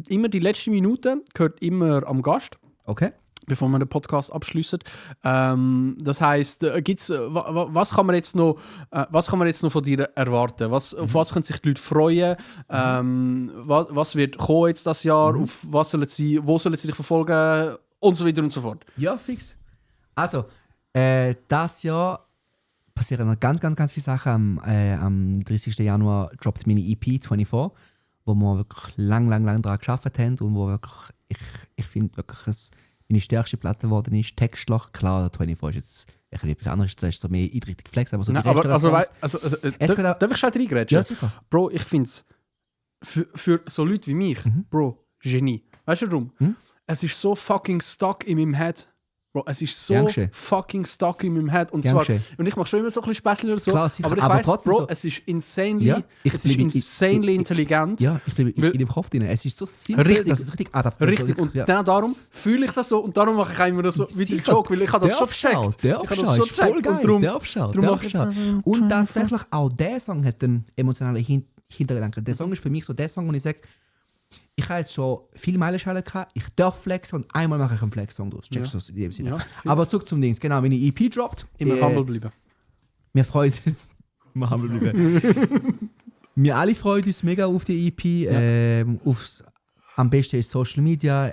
Immer die letzte Minute gehört immer am Gast. Okay. Bevor wir den Podcast abschließen. Das heisst, was kann man jetzt noch von dir erwarten? Auf was können sich die Leute freuen? Was wird kommen jetzt das Jahr? Auf wo sollen sie dich verfolgen? Und so weiter und so fort. Ja, fix. Also, das Jahr passieren noch ganz viele Sachen. Am 30. Januar droppt meine EP 24, wo wir wirklich lang daran gearbeitet haben und wo wirklich, ich finde wirklich meine stärkste Platte geworden ist. Textlich, klar, der 24 ist jetzt etwas anderes, das ist so mehr eindeutig Flex, aber so die Reste darf ich schnell reingrätschen? Ja, sicher. Bro, ich finde es für so Leute wie mich, Bro, Genie. Weißt du warum? Es ist so fucking stuck in meinem Head. Bro, es ist so fucking stuck in meinem Head. Und zwar, und ich mache schon immer so ein bisschen Späßchen oder so, klar, aber ich weiss, Bro, so, es ist insanely, intelligent. Ja, ich bleibe in dem Kopf drin. Es ist so simpel, dass es richtig adaptiert. Richtig, und genau darum fühle ich es so und darum mache ich immer so wie den Joke, weil ich habe das schon gecheckt. Der Aufschau ist voll geil. Der Aufschau. Und tatsächlich auch der Song hat einen emotionalen Hintergedanken. Der Song ist für mich so der Song, wo ich sage, ich habe jetzt schon viele Meilensteine gehabt, ich darf flexen und einmal mache ich einen Flex-Song durch. Checkst du das in dem Sinne? Ja, aber zurück zum Dings. Genau, wenn die EP droppt. Immer humble bleiben. Wir freuen uns. Immer humble bleiben. Wir alle freuen uns mega auf die EP. Ja. Am besten ist Social Media,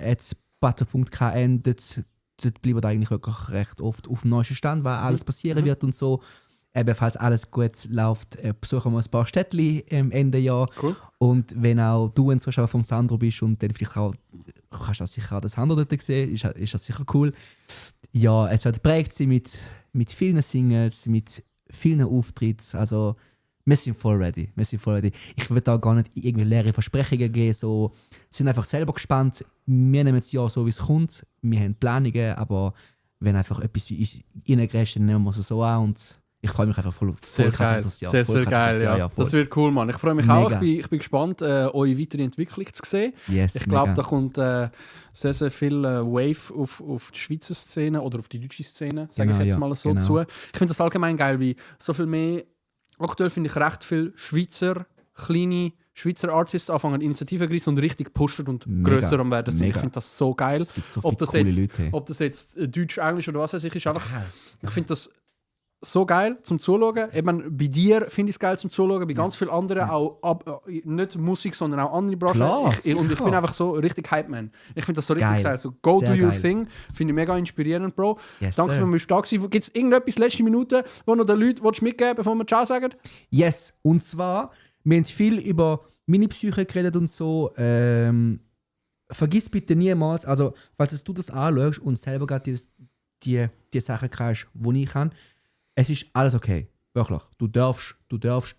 @butter.kn. Dort bleiben eigentlich wirklich recht oft auf dem neuesten Stand, was alles passieren wird und so. Falls alles gut läuft, besuchen wir ein paar Städtchen Ende Jahr. Cool. Und wenn auch du ein Zuschauer vom Sandro bist und dann vielleicht auch, kannst du auch sicher auch das Sandro dort sehen, ist das sicher cool. Ja, es wird geprägt sein mit vielen Singles, mit vielen Auftritten. Also, wir sind voll ready. Ich würde da gar nicht irgendwie leere Versprechungen geben. So, sind einfach selber gespannt. Wir nehmen das Jahr so, wie es kommt. Wir haben Planungen, aber wenn einfach etwas wie uns reingrätscht, dann nehmen wir es so an. Und ich freue mich einfach voll geil. Das Jahr. Sehr geil, ja. Das wird cool, Mann. Ich freue mich mega. auch. Ich bin gespannt, eure weitere Entwicklung zu sehen. Yes, ich glaube, da kommt sehr viel Wave auf die Schweizer Szene oder auf die deutsche Szene, sage ich jetzt mal so zu. Ich finde das allgemein geil, wie so viel mehr. Aktuell finde ich recht viel kleine Schweizer Artists anfangen Initiativen zu und richtig pushen und grösser am werden sind. Ich finde das so geil. So ob das jetzt Deutsch, Englisch oder was weiß ich ist, einfach. Ich finde das so geil zum Zuschauen. Eben, bei dir finde ich es geil zum Zuschauen, bei ganz vielen anderen auch nicht Musik, sondern auch andere Branchen. Klar, und ich bin einfach so richtig Hype-Man. Ich finde das so richtig geil. So, go do your thing. Finde ich mega inspirierend, Bro. Yes, danke für mich da gewesen. Gibt es irgendetwas, letzte Minute, wo noch den Leuten mitgeben, bevor wir Ciao sagen? Yes, und zwar, wir haben viel über meine Psyche geredet und so. Vergiss bitte niemals, also falls du das anschaust und selber gerade die Sachen kriegst, die ich kann, es ist alles okay. Wirklich. Du darfst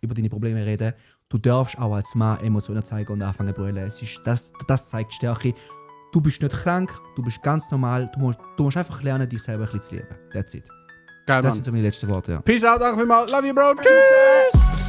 über deine Probleme reden. du darfst auch als Mann Emotionen zeigen und anfangen zu brüllen. Das zeigt Stärke. Du bist nicht krank, du bist ganz normal. Du musst einfach lernen, dich selber ein bisschen zu lieben. That's it. Geil, Das sind so meine letzten Worte. Ja. Peace out, danke vielmals. Love you, Bro. Tschüss.